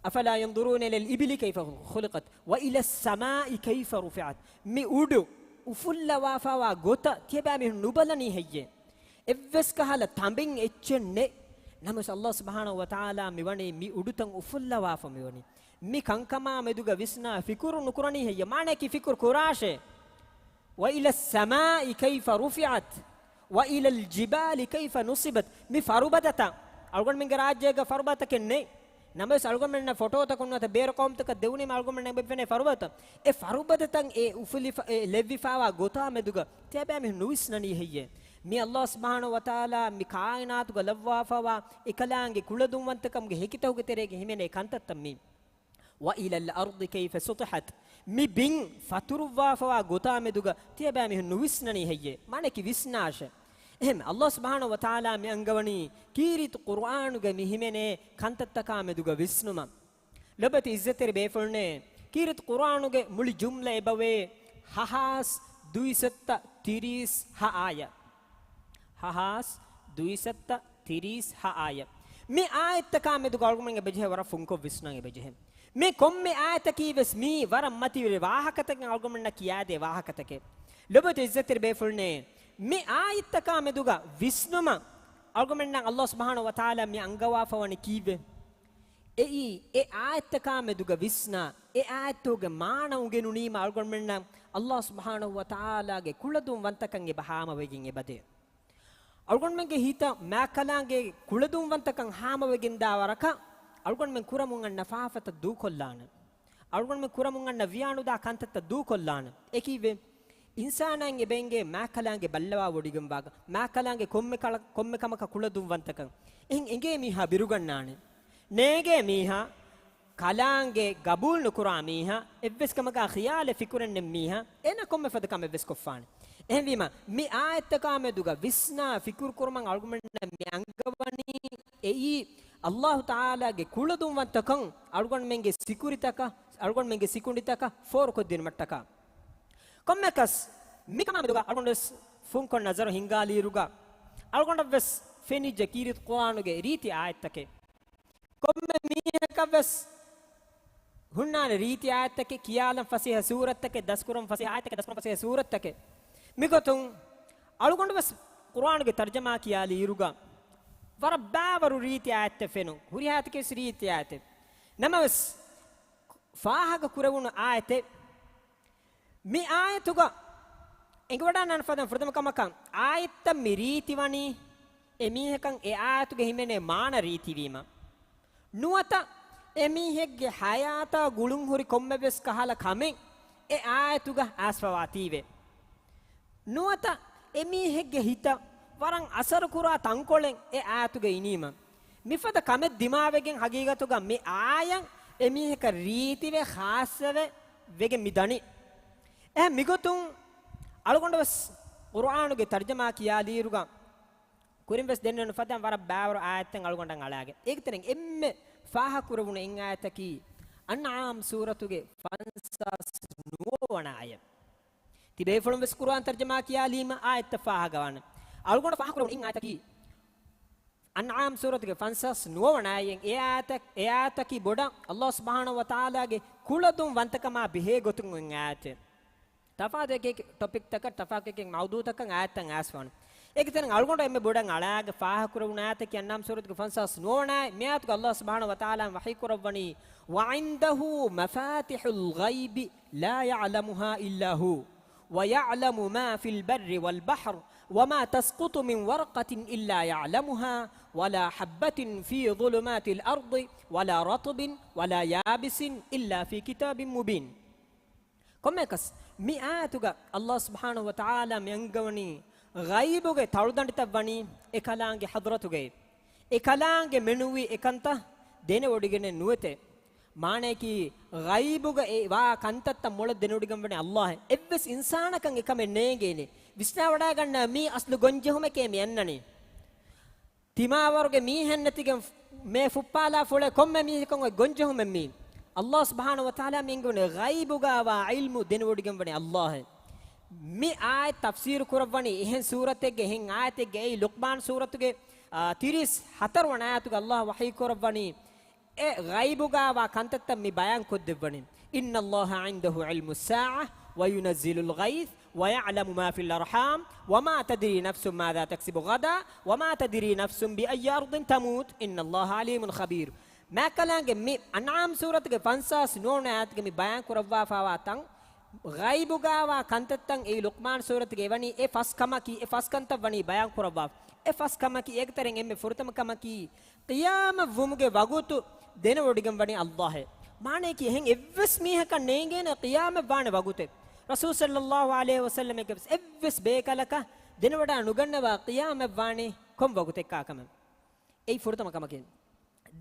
"أَفَلَا يَنْظُرُونَ إِلَى الْإِبِلِ كَيْفَ خُلِقَتْ وَإِلَى السَّمَاءِ كَيْفَ رُفِعَتْ." މި އުޑު އުފުއްލަވާފައިވާ ގޮތަށް ތިޔަބައިމީހުން ނުބަލަނީ ހެއްޔޭ؟ އެއްވެސް ކަހަލަ ތަނބެއް އެއްޗެއް ނެތް. ނަމަވެސް ﷲ ސުބްޙާނަހޫ ވަތަޢާލާ މިވަނީ މި އުޑުތައް އުފުއްލަވާފަ މިވަނީ. މި ކަންކަމާ މެދުގަ ވިސްނާ ފިކުރު ނުކުރަނީ ހެއްޔޭ؟ މާނައަކީ ފިކުރު ކުރާށޭ. "وَإِلَى السَّمَاءِ كَيْفَ رُفِعَتْ وَإِلَى الْجِبَالِ كَيْفَ نُصِبَتْ." މި ފަރުބަދަތައް، އަޅުގަނޑުމެންގެ ރާއްޖޭގަ ފަރުބަދަތަކެއް ނެތް. ނަމަވެސް އަޅުގަނޑުމެންނަށް ފޮޓޯތަކުން ނުވަތަ ބޭރު ޤައުމުތަކަށް ދެވުނީމަ އަޅުގަނޑުމެންނަށް އެބަ ފެނޭ ފަރުބަދަތައް. އެ ފަރުބަދަތައް އެ އުފުލިފަ-، އެ ލެއްވިފައިވާ ގޮތާ މެދުގަ ތިޔަބައިމީހުން ނުވިސްނަނީ ހެއްޔޭ؟ މި ﷲ ސުބްޙާނަހޫ ވަތަޢާލާ މި ކާއިނާތުގަ ލައްވާފައިވާ އެކަލާނގެ ކުޅަދުންވަންތަކަމުގެ ހެކިތަކުގެ ތެރޭގަ ހިމެނޭ ކަންތައްތައް މީ. "وَإِلَى الْأَرْضِ كَيْفَ سُطِحَتْ." މި ބިން ފަތުރުއްވާފައިވާ ގޮތާ މެދުގަ ތިޔަބައިމީހުން ނުވިސްނަނީ ހެއްޔޭ؟ މާނައަކީ ވިސްނާށޭ. އެހެން ﷲ ސުބްޙާނަހޫ ވަތަޢާލާ މި އަންގަވަނީ ކީރިތި ޤުރުއާނުގަ މި ހިމެނޭ ކަންތައްތަކާ މެދުގަ ވިސްނުމަށް. ލޮބުވެތި ޢިއްޒަތްތެރި ބޭފުޅުންނޭ، ކީރިތި ޤުރުއާނުގެ މުޅި ޖުމްލަ އެބަވޭ ހަހާސް ދުއިސައްތަ ތިރީސް ހަ އާޔަތް. ހަހާސް ދުއިސައްތަ ތިރީސް ހަ އާޔަތް. މި އާޔަތްތަކާ މެދުގަ އަޅުގަނޑުމެން އެބަޖެހޭ ވަރަށް ފުންކޮށް ވިސްނަން އެބަޖެހޭ. މި ކޮންމެ އާޔަތަކީ ވެސް މީ ވަރަށް މަތިވެރި ވާހަކަތަކެއް އަޅުގަނޑުމެންނަށް ކިޔާދޭ ވާހަކަތަކެއް. ލޮބުވެތި ޢިއްޒަތްތެރި ބޭފުޅުންނޭ، މި އާޔަތްތަކާ މެދުގަ ވިސްނުމަށް އަޅުގަނޑުމެންނަށް ﷲ ސުބްޙާނަހޫ ވަތަޢާލާ މި އަންގަވާފަވަނީ ކީއްވެ؟ އެއީ، އެ އާޔަތްތަކާ މެދުގަ ވިސްނާ، އެ އާޔަތުގެ މާނަ އުނގެނުނީމަ އަޅުގަނޑުމެންނަށް ﷲ ސުބްޙާނަހޫ ވަތަޢާލާގެ ކުޅަދުންވަންތަކަން އެބަ ހާމަވެގެން އެބަދޭ. އަޅުގަނޑުމެންގެ ހިތަށް މާކަލާނގެ ކުޅަދުންވަންތަކަން ހާމަވެގެންދާ ވަރަކަށް، އަޅުގަނޑުމެން ކުރަމުން އަންނަ ފާފަތައް ދޫކޮށްލާނެ. އަޅުގަނޑުމެން ކުރަމުން އަންނަ ވިޔާނުދާ ކަންތައްތައް ދޫކޮށްލާނެ. އެކީވެ، އިންސާނާއިން އެބައިނގޭ މާކަލާނގެ ބައްލަވާ ވޮޑިގެންވާގަ، މާކަލާނގެ ކޮންމެ ކަޅަ-، ކޮންމެ ކަމަކަށް ކުޅަދުންވަންތަކަން. އެހެން އެނގޭ މީހާ ބިރުގަންނާނެ. ނޭނގޭ މީހާ ކަލާނގެ ގަބޫލު ނުކުރާ މީހާ، އެއްވެސް ކަމަކާ ޚިޔާލެއް ފިކުރެއް ނެތް މީހާ، އޭނާ ކޮންމެ ފަދަ ކަމެއް ވެސް ކޮށްފާނެ. އެހެންވީމަ، މި އާޔަތްތަކާ މެދުގަ ވިސްނާ ފިކުރު ކުރުމަށް އަޅުގަނޑުމެންނަށް މި އަންގަވަނީ އެއީ، ﷲ ތަޢާލާގެ ކުޅަދުންވަންތަކަން އަޅުގަނޑުމެންގެ ސިކުރިތަކަށް، އަޅުގަނޑުމެންގެ ސިކުނޑިތަކަށް ފޯރުކޮށްދިނުމަށްޓަކާ. ކޮންމެކަސް މިކަމާ މެދުގަ އަޅުގަނޑުވެސް ފުންކޮށް ނަޒަރު ހިންގާލިއިރުގަ، އަޅުގަނޑަށްވެސް ފެނިއްޖެ ކީރިތި ޤުރްއާނުގެ ރީތި އާޔަތްތަކެއް. ކޮންމެ މީހަކަށްވެސް ހުންނާނެ ރީތި އާޔަތްތަކެއް، ކިޔާލަން ފަސޭހަ ސޫރަތްތަކެއް، ދަސްކުރަން ފަސޭހަ އާޔަތްތަކެއް، ދަސްކުރަން ފަސޭހަ ސޫރަތްތަކެއް. މިގޮތުން އަޅުގަނޑުވެސް ޤުރްއާނުގެ ތަރްޖަމާ ކިޔާލިއިރުގަ ވަރަށް ބާވަރު ރީތި އާޔަތްތައް ފެނުން، ހުރިހާތަކެއްވެސް ރީތި އާޔަތެއް. ނަމަވެސް، ފާހަގަ ކުރެވުނު އާޔަތެއް. މި އާޔަތުގަ އެނގިވަޑަންނާނެ ފަދަ ފުރަތަމަ ކަމަކަށް، އާޔަތްތައް މި ރީތިވަނީ އެ މީހަކަށް އެ އާޔަތުގެ ހިމެނޭ މާނަ ރީތިވީމަ. ނުވަތަ އެ މީހެއްގެ ޙަޔާތާ ގުޅުންހުރި ކޮންމެވެސް ކަހަލަ ކަމެއް އެ އާޔަތުގަ އައިސްފަވާތީވެ. ނުވަތަ އެ މީހެއްގެ ހިތަށް ވަރަށް އަސަރުކުރާ ތަންކޮޅެއް އެ އާޔަތުގަ އިނީމަ، މިފަދަ ކަމެއް ދިމާވެގެން ހަގީގަތުގަ މި އާޔަތް އެ މީހަކަށް ރީތިވެ ޚާއްޞަވެ ވެގެން މި ދަނީ. އެހެން މިގޮތުން އަޅުގަނޑުވެސް ޤުރްއާނުގެ ތަރްޖަމާ ކިޔާލިއިރުގަ ކުރިންވެސް ދެންނެވުނު ފަދައިން ވަރަށް ބާވަރު އާޔަތްތައް އަޅުގަނޑަށް އަޅާގެން. އޭގެތެރެއިން އެންމެ ފާހަގަކުރެވުނު އެއް އާޔަތަކީ އަންޢާމް ސޫރަތުގެ ފަންސާސް ނުވަވަނަ އާޔަތް. ތިބޭފުޅުން ވެސް ޤުރުއާން ތަރްޖަމާ ކިޔާލީމަ އާޔަތްތައް ފާހަގަވާނެ. އަޅުގަނޑު ފާހަގަކުރެވުނު އިން އާޔަތަކީ، އަންޢާމް ސޫރަތުގެ ފަންސާސް ނުވަވަނަ އާޔަތް. އެ އާޔަތަކީ ބޮޑަށް ﷲ ސުބްޙާނަހޫ ވަތަޢާލާގެ ކުޅަދުން ވަންތަކަމާ ބެހޭ ގޮތުން އޮތް އާޔަތެއް. ތަފާތު އެކި ޓޮޕިކްތަކަށް، ތަފާތު އެކި މައުޟޫޢުތަކަށް އާޔަތްތައް އައިސްފާނެ. އޭގެ ތެރެއިން އަޅުގަނޑު އެންމެ ބޮޑަށް އަޅާގެ ފާހަގަކުރެވުނު އާޔަތަކީ އަންޢާމް ސޫރަތުގެ ފަންސާސް ނުވަވަނަ އާޔަތް. މި އާޔަތުގަ ﷲ ސުބްޙާނަހޫ ވަތަޢާލާ ވަޙީކުރައްވަނީ، وعنده مفاتح الغيب لا يعلمها إلا هو ويعلم ما في البر والبحر وما تسقط من ورقة إلا يعلمها ولا حبة في ظلمات الأرض ولا رطب ولا يابس إلا في كتاب مبين. ކޮންމެއަކަސް، މި އާޔަތުގަ ﷲ ސުބްޙާނަހޫ ވަތަޢާލާ މި އަންގަވަނީ، ޣައިބުގެ ތަޅުދަނޑިތައް ވަނީ އެކަލާނގެ ޙަޟްރަތުގައި. އެކަލާނގެ މެނުވީ އެކަންތައް ދެނެވޮޑިގެނެއް ނުވެތޭ. މާނަޔަކީ، ޣައިބުގައި ވާ ކަންތައްތައް މޮޅަށް ދެނެވޮޑިގެންވަނީ ﷲ. އެއްވެސް އިންސާނަކަށް އެކަމެއް ނޭނގޭނެ. ވިސްނާވަޑައިގަންނަ މީ އަސްލު ގޮންޖެހުމެކޭ މި އަންނަނީ. ތިމާވަރުގެ މީހެއް ނެތިގެން މޭ ފުއްޕާލާ ފުޅޭ ކޮންމެ މީހަކަށް އޮތް ގޮންޖެހުމެއް މީ. ﷲ ސުބްޙާނަހޫ ވަތަޢާލާ މި އަންގަވަނީ ޣައިބުގައިވާ ޢިލްމު ދެނެވޮޑިގެންވަނީ ﷲ. މި އާޔަތް ތަފްސީރު ކުރައްވަނީ އެހެން ސޫރަތެއްގެ، އެހެން އާޔަތެއްގެ، އެއީ ލުޤްމާން ސޫރަތުގެ، އާ، ތިރީސް ހަތަރު ވަނަ އާޔަތުގަ ﷲ ވަޙީ ކުރައްވަނީ، އެ ޣައިބުގައިވާ ކަންތައްތައް މި ބަޔާން ކޮށްދެއްވަނީ. إن الله عنده علم الساعة وينزل الغيث ويعلم ما في الأرحام وما تدري نفس ماذا تكسب غدا وما تدري نفس بأي أرض تموت إن الله عليم خبير. މާތްކަލާނގެ މި އަންޢާމް ސޫރަތުގެ ފަންސާސް ނުވަ ވަނަ އާޔަތުގަ މި ބަޔާން ކުރައްވާފައިވާ ތަން، ޣައިބުގައިވާ ކަންތައްތައް އެއީ ލުޤްމާން ސޫރަތުގެ އެވަނީ އެ ފަސް ކަމަކީ، އެ ފަސް ކަންތައް ވަނީ ބަޔާން ކުރައްވާ. އެ ފަސް ކަމަކީ، އޭގެ ތެރެއިން އެންމެ ފުރަތަމަ ކަމަކީ، ޤިޔާމަތްވުމުގެ ވަގުތު ދެނެވޮޑިގެންވަނީ ﷲ. މާނަޔަކީ، އެހެން އެއްވެސް މީހަކަށް ނޭނގޭނެ ޤިޔާމަތް ވާނެ ވަގުތެއް. ރަސޫލު ޞައްލައްލާހު ޢަލައިހި ވަސައްލަމަކަށް ވެސް އެއްވެސް ބޭކަލަކަށް ދެނެވަޑައި ނުގަންނަވާ ޤިޔާމަތް ވާނީ ކޮން ވަގުތެއްކާ ކަމެއް. އެއީ ފުރަތަމަ ކަމަކީ.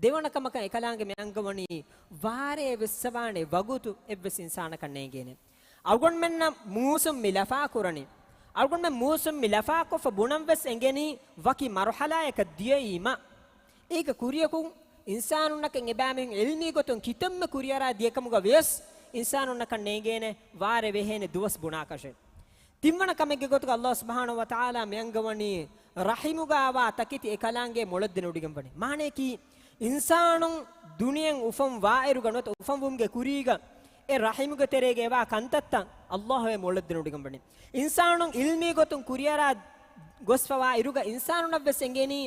ދެވަނަ ކަމަކަށް އެކަލާނގެ މި އަންގަވަނީ، ވާރޭ ވެއްސަވާނެ ވަގުތު އެއްވެސް އިންސާނަކަށް ނޭނގޭނެ. އަޅުގަނޑުމެންނަށް މޫސުން މި ލަފާކުރަނީ. އަޅުގަނޑުމެން މޫސުން މި ލަފާކޮށްފަ ބުނަން ވެސް އެނގެނީ ވަކި މަރުޙަލާއަކަށް ދިޔައީމަ. އޭގެ ކުރިޔަކުން އިންސާނުންނަކަށް އެބައިމީހުން ޢިލްމީ ގޮތުން ކިތަންމެ ކުރިއަރާ ދިޔަކަމުގަ ވިޔަސް، އިންސާނުންނަކަށް ނޭނގޭނެ ވާރޭ ވެހޭނެ ދުވަސް ބުނާކަށެއް. ތިންވަނަ ކަމެއްގެ ގޮތުގަ ﷲ ސުބްޙާނަހޫ ވަތަޢާލާ މި އަންގަވަނީ، ރަޙިމުގައިވާ ތަކެތި އެކަލާނގެ މޮޅަށް ދެނެވޮޑިގެންވަނީ. މާނަޔަކީ، އިންސާނުން ދުނިޔެއިން އުފަން ވާއިރުގަ ނުވަތަ އުފަންވުމުގެ ކުރީގަ އެ ރަޙިމުގެ ތެރޭގައިވާ ކަންތައްތައް ﷲ އެ މޮޅަށް ދެނެވޮޑިގެންވަނީ. އިންސާނުން ޢިލްމީ ގޮތުން ކުރިއަރާ ގޮސްފަވާ އިރުގަ އިންސާނުންނަށްވެސް އެނގެނީ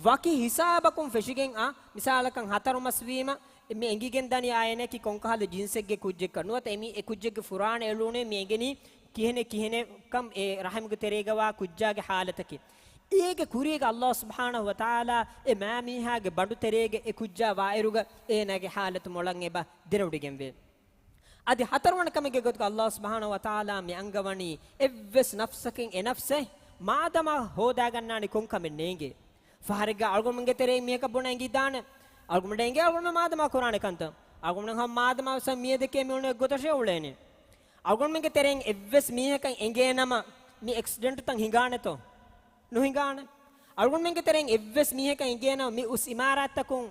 ވަކި ހިސާބަކުން ފެށިގެން އާ، މިސާލަކަށް ހަތަރު މަސް ވީމަ، މި އެނގިގެން ދަނީ އާ އޭނައަކީ ކޮންކަހަލަ ޖިންސެއްގެ ކުއްޖެއްކަން ނުވަތަ އެ މީ އެ ކުއްޖެއްގެ ފުރާނަ އެޅުނޭ މި އެނގެނީ ކިހެނެއް ކިހެނެއްކަން އެ ރަޙިމުގެ ތެރޭގަވާ ކުއްޖާގެ ޙާލަތަކީ. އޭގެ ކުރީގަ ﷲ ސުބްޙާނަހޫ ވަތަޢާލާ އެ މާމީހާގެ ބަނޑު ތެރޭގަ އެ ކުއްޖާ ވާއިރުގަ އޭނާގެ ޙާލަތު މޮޅަށް އެބަ ދެނެވޮޑިގެންވޭ. އަދި ހަތަރުވަނަ ކަމެއްގެ ގޮތުގަ ﷲ ސުބްޙާނަހޫ ވަތަޢާލާ މި އަންގަވަނީ އެއްވެސް ނަފްސަކެއް އެ ނަފްސެއް މާދަމާ ހޯދާގަންނާނެ ކޮން ކަމެއް ނޭނގޭ. ފަހަރެއްގަ އަޅުގަނޑުމެންގެ ތެރެއިން މީހަކަށް ބުނަން އެނގިދާނެ. އަޅުގަނޑުމެން އެނގޭ އަޅުގަނޑުމެން މާދަމާ ކުރާނެ ކަންތައް. އަޅުގަނޑުމެން ހަމަ މާދަމާ ވެސް މިއަދަކީ މި އުޅެނީ އެއްގޮތަށޭ އުޅޭނެ. އަޅުގަނޑުމެންގެ ތެރެއިން އެއްވެސް މީހަކަށް އެނގޭނަމަ މި އެކްސިޑެންޓްތައް ހިނގާނެތޯ؟ ނުހިނގާނެ. އަޅުގަނޑުމެންގެ ތެރެއިން އެއްވެސް މީހަކަށް އެނގޭނަމަ މި އުސް އިމާރާތްތަކުން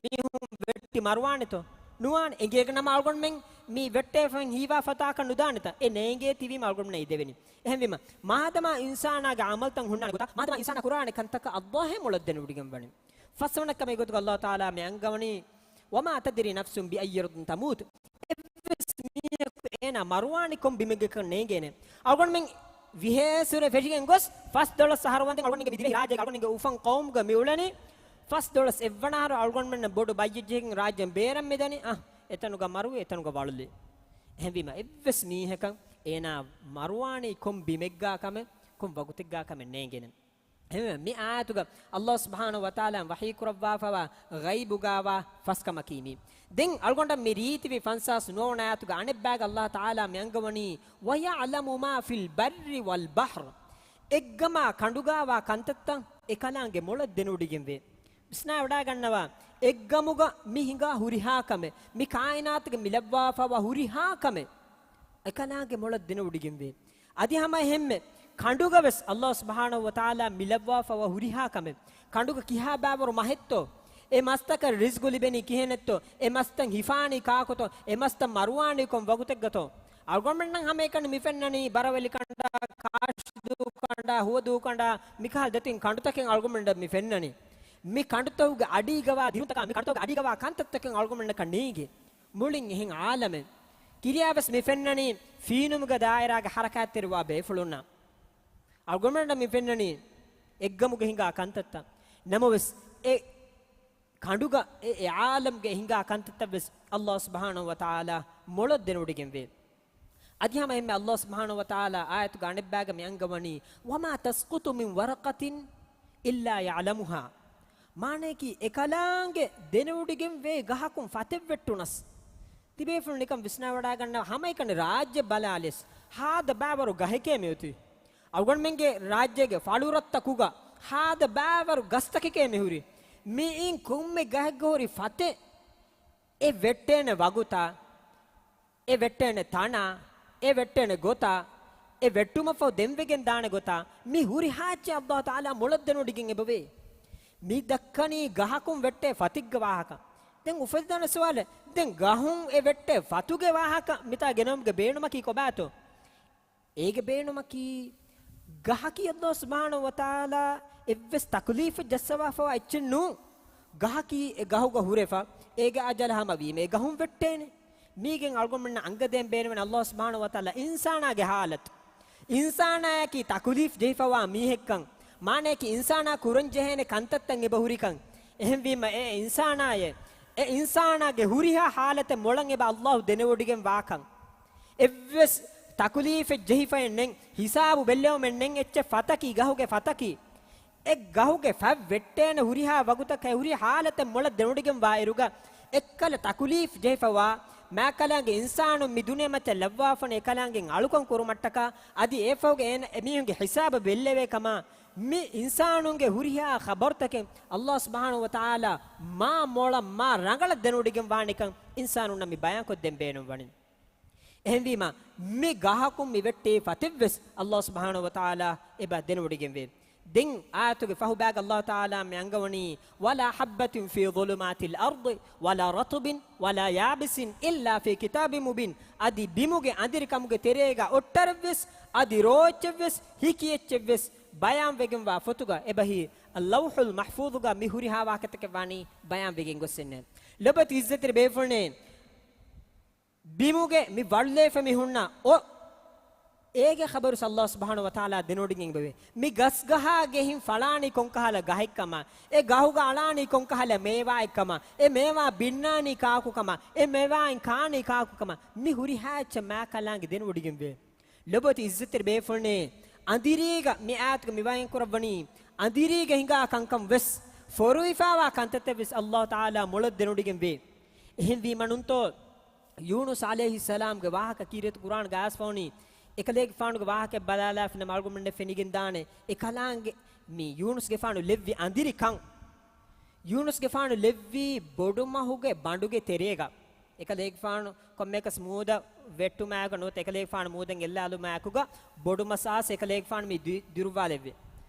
މީހުން ވެއްޓި މަރުވާނެތޯ؟ ނުވާނެ. އެނގޭނަމަ އަޅުގަނޑުމެން މި ވެއްޓޭފައި ހީވާ ފަތާކަށް ނުދާނެތަ؟ އެ ނޭނގޭ ތިބީމަ އަޅުގަނޑުމެންނަށް އެދެވެނީ. އެހެންވީމަ، މާދަމާ އިންސާނާގެ ޢަމަލުތައް ހުންނާނެ ގޮތަށް، މާދަމާ އިންސާނާ ކުރާނެ ކަންތަކަށް ﷲ އެ މޮޅަށް ދެނެވޮޑިގެންވަނީ. ފަސްވަނަ ކަމެއް ގޮތުގަ ﷲ ތަޢާލާ މި އަންގަވަނީ، وما تدري نفس بأي أرض تموت. އެއްވެސް މީހަކު އޭނާ މަރުވާނީ ކޮން ބިމެއްގަކަށް ނޭނގޭނެ. އަޅުގަނޑުމެން ވިހޭސުރެ ފެށިގެން ގޮސް، ފަސް ދޮޅަސް އަހަރު ވަންދެން އަޅުގަނޑުގެ މި ދިވެހި ރާއްޖޭގަ އަޅުގަނޑުގެ އުފަން ޤައުމުގަ މި އުޅެނީ. ފަސް ދޮޅަސް އެއްވަނަ އަހަރު އަޅުގަނޑުމެންނަށް ބޮޑު ބައްޔެއް ޖެހިގެން ރާއްޖޭން ބޭރަށް މިދަނީ. އަ، އެތަނުގަ މަރުވި، އެތަނުގަ ވަޅުލި. އެހެންވީމަ، އެއްވެސް މީހަކަށް އޭނާ މަރުވާނީ ކޮން ބިމެއްގާ ކަމެއް، ކޮން ވަގުތެއްގާ ކަމެއް ނޭނގޭނެ. އެހެންވެ، މި އާޔަތުގަ ﷲ ސުބްޙާނަހޫ ވަތަޢާލާ ވަޙީކުރައްވާފައިވާ ޣައިބުގާވާ ފަސްކަމަކީ މީ. ދެން އަޅުގަނޑަށް މި ރީތިވި ފަންސާސް ނުވަވަނަ އާޔަތުގަ އަނެއްބައިގަ ﷲ ތަޢާލާ މި އަންގަވަނީ، ويعلم ما في البر والبحر. އެއްގަމާ ކަނޑުގާވާ ކަންތައްތައް އެކަލާނގެ މޮޅަށް ދެނެވޮޑިގެންވޭ. ވިސްނާވަޑައިގަންނަވާ، އެއްގަމުގަ މި ހިނގާ ހުރިހާ ކަމެއް، މި ކާއިނާތުގަ މި ލައްވާފައިވާ ހުރިހާ ކަމެއް އެކަލާނގެ މޮޅަށް ދެނެވޮޑިގެންވޭ. އަދި ހަމަ އެހެންމެ، ކަނޑުގަ ވެސް ﷲ ސުބްޙާނަހޫ ވަތަޢާލާ މި ލައްވާފައިވާ ހުރިހާ ކަމެއް، ކަނޑުގަ ކިހާ ބައިވަރު މަހެއްތޯ، އެ މަސްތަކަށް ރިޒްގު ލިބެނީ ކިހިނެއްތޯ، އެ މަސްތައް ހިފާނީ ކާކުތޯ، އެ މަސްތައް މަރުވާނީ ކޮން ވަގުތެއްގަތޯ؟ އަޅުގަނޑުމެންނަށް ހަމައެކަނި މި ފެންނަނީ ބަރަވެލި ކަނޑާ، ކާށިދޫ ކަނޑާ، ހުވަދޫ ކަނޑާ، މިކަހަލަ ދެތިން ކަނޑުތަކެއް އަޅުގަނޑުމެންނަށް މި ފެންނަނީ. މި ކަނޑުތަކުގެ އަޑީގަވާ ދިރުންތަކާ، މި ކަނޑުތަކުގެ އަޑީގަވާ ކަންތައްތަކެއް އަޅުގަނޑުމެންނަކަށް ނޭނގޭ. މުޅިން އެހެން ޢާލަމެއް. ކިރިޔާވެސް މި ފެންނަނީ ފީނުމުގެ ދާއިރާގެ ޙަރަކާތްތެރިވާ ބޭފުޅުންނަށް. އަޅުގަނޑަށް މި ފެންނަނީ އެއްގަމުގެ ހިނގާ ކަންތައްތައް. ނަމަވެސް، އެ ކަނޑުގަ އެ، އެ ޢާލަމްގެ ހިނގާ ކަންތައްތައްވެސް ﷲ ސުބްޙާނަހޫ ވަތަޢާލާ މޮޅަށް ދެނެވޮޑިގެންވޭ. އަދި ހަމަ އެންމެ ﷲ ސުބްޙާނަހޫ ވަތަޢާލާ އާޔަތުގަ އަނެއްބައިގަ މި އަންގަވަނީ، "وما تسقط من ورقة إلا يعلمها." މާނަޔަކީ، އެކަލާނގެ ދެނެވޮޑިގެންވޭ ގަހަކުން ފަތެއް ވެއްޓުނަސް. ތިބޭފުޅުން ނިކަން ވިސްނާވަޑާގަންނަވާ، ހަމައެކަނި ރާއްޖެ ބަލާލިޔަސް، ހާދަ ބައިވަރު ގަހެކޭ މިއޮތީ. އަޅުގަނޑުމެންގެ ރާއްޖޭގެ ފަޅުރަށްތަކުގަ ހާދަ ބައިވަރު ގަސްތަކެކޭ މިހުރީ. މިއިން ކޮންމެ ގަހެއްގަ ހުރި ފަތެއް، އެ ވެއްޓޭނެ ވަގުތާ، އެ ވެއްޓޭނެ ތަނާ، އެ ވެއްޓޭނެ ގޮތާ، އެ ވެއްޓުމަށްފަހު ދެންވެގެން ދާނެ ގޮތާ، މި ހުރިހާ އެއްޗެއް ﷲ ތަޢާލާ މޮޅަށް ދެނެވޮޑިގެން އެބަވޭ. މި ދައްކަނީ ގަހަކުން ވެއްޓޭ ފަތެއްގެ ވާހަކަ. ދެން އުފެދިދާނެ ސުވާލެއް، ދެން ގަހުން އެ ވެއްޓޭ ފަތުގެ ވާހަކަ މިތާ ގެނައުމުގެ ބޭނުމަކީ ކޮބާތޯ؟ އޭގެ ބޭނުމަކީ، ގަހަކީ ﷲ ސުބްޙާނަހޫ ވަތަޢާލާ އެއްވެސް ތަކުލީފެއް ޖައްސަވާފަވާ އެއްޗެއް ނޫން. ގަހަކީ އެ ގަހުގަ ހުރެފަ، އޭގެ އަޖަލަށް ހަމަވީމަ އެ ގަހުން ވެއްޓޭނެ. މީގެން އަޅުގަނޑުމެންނަށް އަންގަދޭން ބޭނުމެއް ﷲ ސުބްޙާނަހޫ ވަތަޢާލާ އިންސާނާގެ ޙާލަތު. އިންސާނާއަކީ ތަކުލީފް ޖެހިފަވާ މީހެއްކަން، މާނަޔަކީ އިންސާނާ ކުރަންޖެހޭނެ ކަންތައްތައް އެބަ ހުރިކަން. އެހެންވީމަ އެ އިންސާނާއެއް، އެ އިންސާނާގެ ހުރިހާ ޙާލަތެއް މޮޅަށް އެބަ ﷲ ދެނެވޮޑިގެން ވާކަން. އެއްވެސް ތަކުލީފެއް ޖެހިފައެއް ނެތް، ހިސާބު ބެއްލެވުމެއް ނެތް، އެއްޗެއް ފަތަކީ ގަހުގެ ފަތަކީ. އެ ގަހުގެ ފަތް ވެއްޓޭނެ ހުރިހާ ވަގުތަކަށް ހުރި ޙާލަތެއް މޮޅަށް ދެނެވޮޑިގެން ވާއިރުގަ، އެއްކަލަ ތަކުލީފް ޖެހިފަވާ، މާކަލާނގެ އިންސާނުން މި ދުނިޔެމައްޗަށް ލައްވާފަން އެކަލާނގެ އަޅުކަން ކުރުމަށްޓަކާ، އަދި އެފަހުގެ އޭނަ އެމީހުންގެ ހިސާބަށް ބެއްލެވޭ ކަމާ، މި އިންސާނުންގެ ހުރިހާ ޚަބަރުތަކެއް ﷲ ސުބްޙާނަހޫ ވަތަޢާލާ މާ މޮޅަށް މާ ރަނގަޅަށް ދެނެވޮޑިގެން ވާނެކަން އިންސާނުންނަށް މި ބަޔާންކޮށްދޭން ބޭނުންވަނީ. އެހެންވީމަ، މި ގަހަކުން މި ވެއްޓޭ ފަތެއްވެސް ﷲ ސުބްޙާނަހޫ ވަތަޢާލާ އެބަ ދެނެވޮޑިގެންވޭ. ދެން އާޔަތުގެ ފަހުބައިގަ ﷲ ތަޢާލާ މި އަންގަވަނީ، "ولا حبة في ظلمات الأرض ولا رطب ولا يابس إلا في كتاب مبين." އަދި ބިމުގެ އަނދިރިކަމުގެ ތެރޭގަ އޮއްޓަރެއްވެސް، އަދި ރޯއެއްޗެއްވެސް، ހިކިއެއްޗެއްވެސް ބަޔާންވެގެންވާ ފޮތުގަ އެބަހީ ލައުޙުލް މަޙްފޫޡުގަ މި ހުރިހާ ވާހަކަތަކެއް ވާނީ ބަޔާންވެގެން ގޮސްސެއްނެ. ލޮބުވެތި ޢިއްޒަތްތެރި ބޭފުޅުންނޭ، ބިމުގެ މި ވަޅުލައިފަ މި ހުންނަ އޮ، އޭގެ ޚަބަރު ﷲ ސުބްޙާނަހޫ ވަތަޢާލާ ދެނެވޮޑިގެން އެބަވޭ. މި ގަސްގަހާގެ ހިން ފަޅާނީ ކޮންކަހަލަ ގަހެއްކަމާ، އެ ގަހުގަ އަޅާނީ ކޮންކަހަލަ މޭވާއެއްކަމާ، އެ މޭވާ ބިންނާނީ ކާކުކަމާ، އެ މޭވާއިން ކާނީ ކާކުކަމާ، މި ހުރިހާ އެއްޗެއް މާކަލާނގެ ދެނެވޮޑިގެންވޭ. ލޮބުވެތި ޢިއްޒަތްތެރި ބޭފުޅުންނޭ، އަނދިރީގަ މި އާޔަތުގަ މި ބަޔާންކުރައްވަނީ، އަނދިރީގަ ހިނގާ ކަންކަން ވެސް، ފޮރުވިފައިވާ ކަންތައްތައް ވެސް ﷲ ތަޢާލާ މޮޅަށް ދެނެވޮޑިގެންވޭ. އެހެންވީމަ ނޫންތޯ، ޔޫނުސް ޢަލައިހިއްސަލާމްގެ ވާހަކަ ކީރިތި ޤުރްއާންގަ އައިސްފަ ވަނީ، އެކަލޭގެފާނުގެ ވާހަކަ ބަލާލާފިނަމަ އަޅުގަނޑުމެންނަށް ފެނިގެންދާނެ، އެކަލާނގެ މި ޔޫނުސްގެފާނު ލެއްވި އަނދިރިކަން. ޔޫނުސްގެފާނު ލެއްވީ ބޮޑުމަހުގެ ބަނޑުގެ ތެރޭގަ. އެކަލޭގެފާނު ކޮންމެއަކަސް މޫދަށް ވެއްޓުމާއެކު ނުވަތަ އެކަލޭގެފާނު މޫދަށް އެއްލާލުމާއެކުގަ ބޮޑުމަސް އައިސް އެކަލޭގެފާނު މި ދި-، ދިރުވާލެއްވި.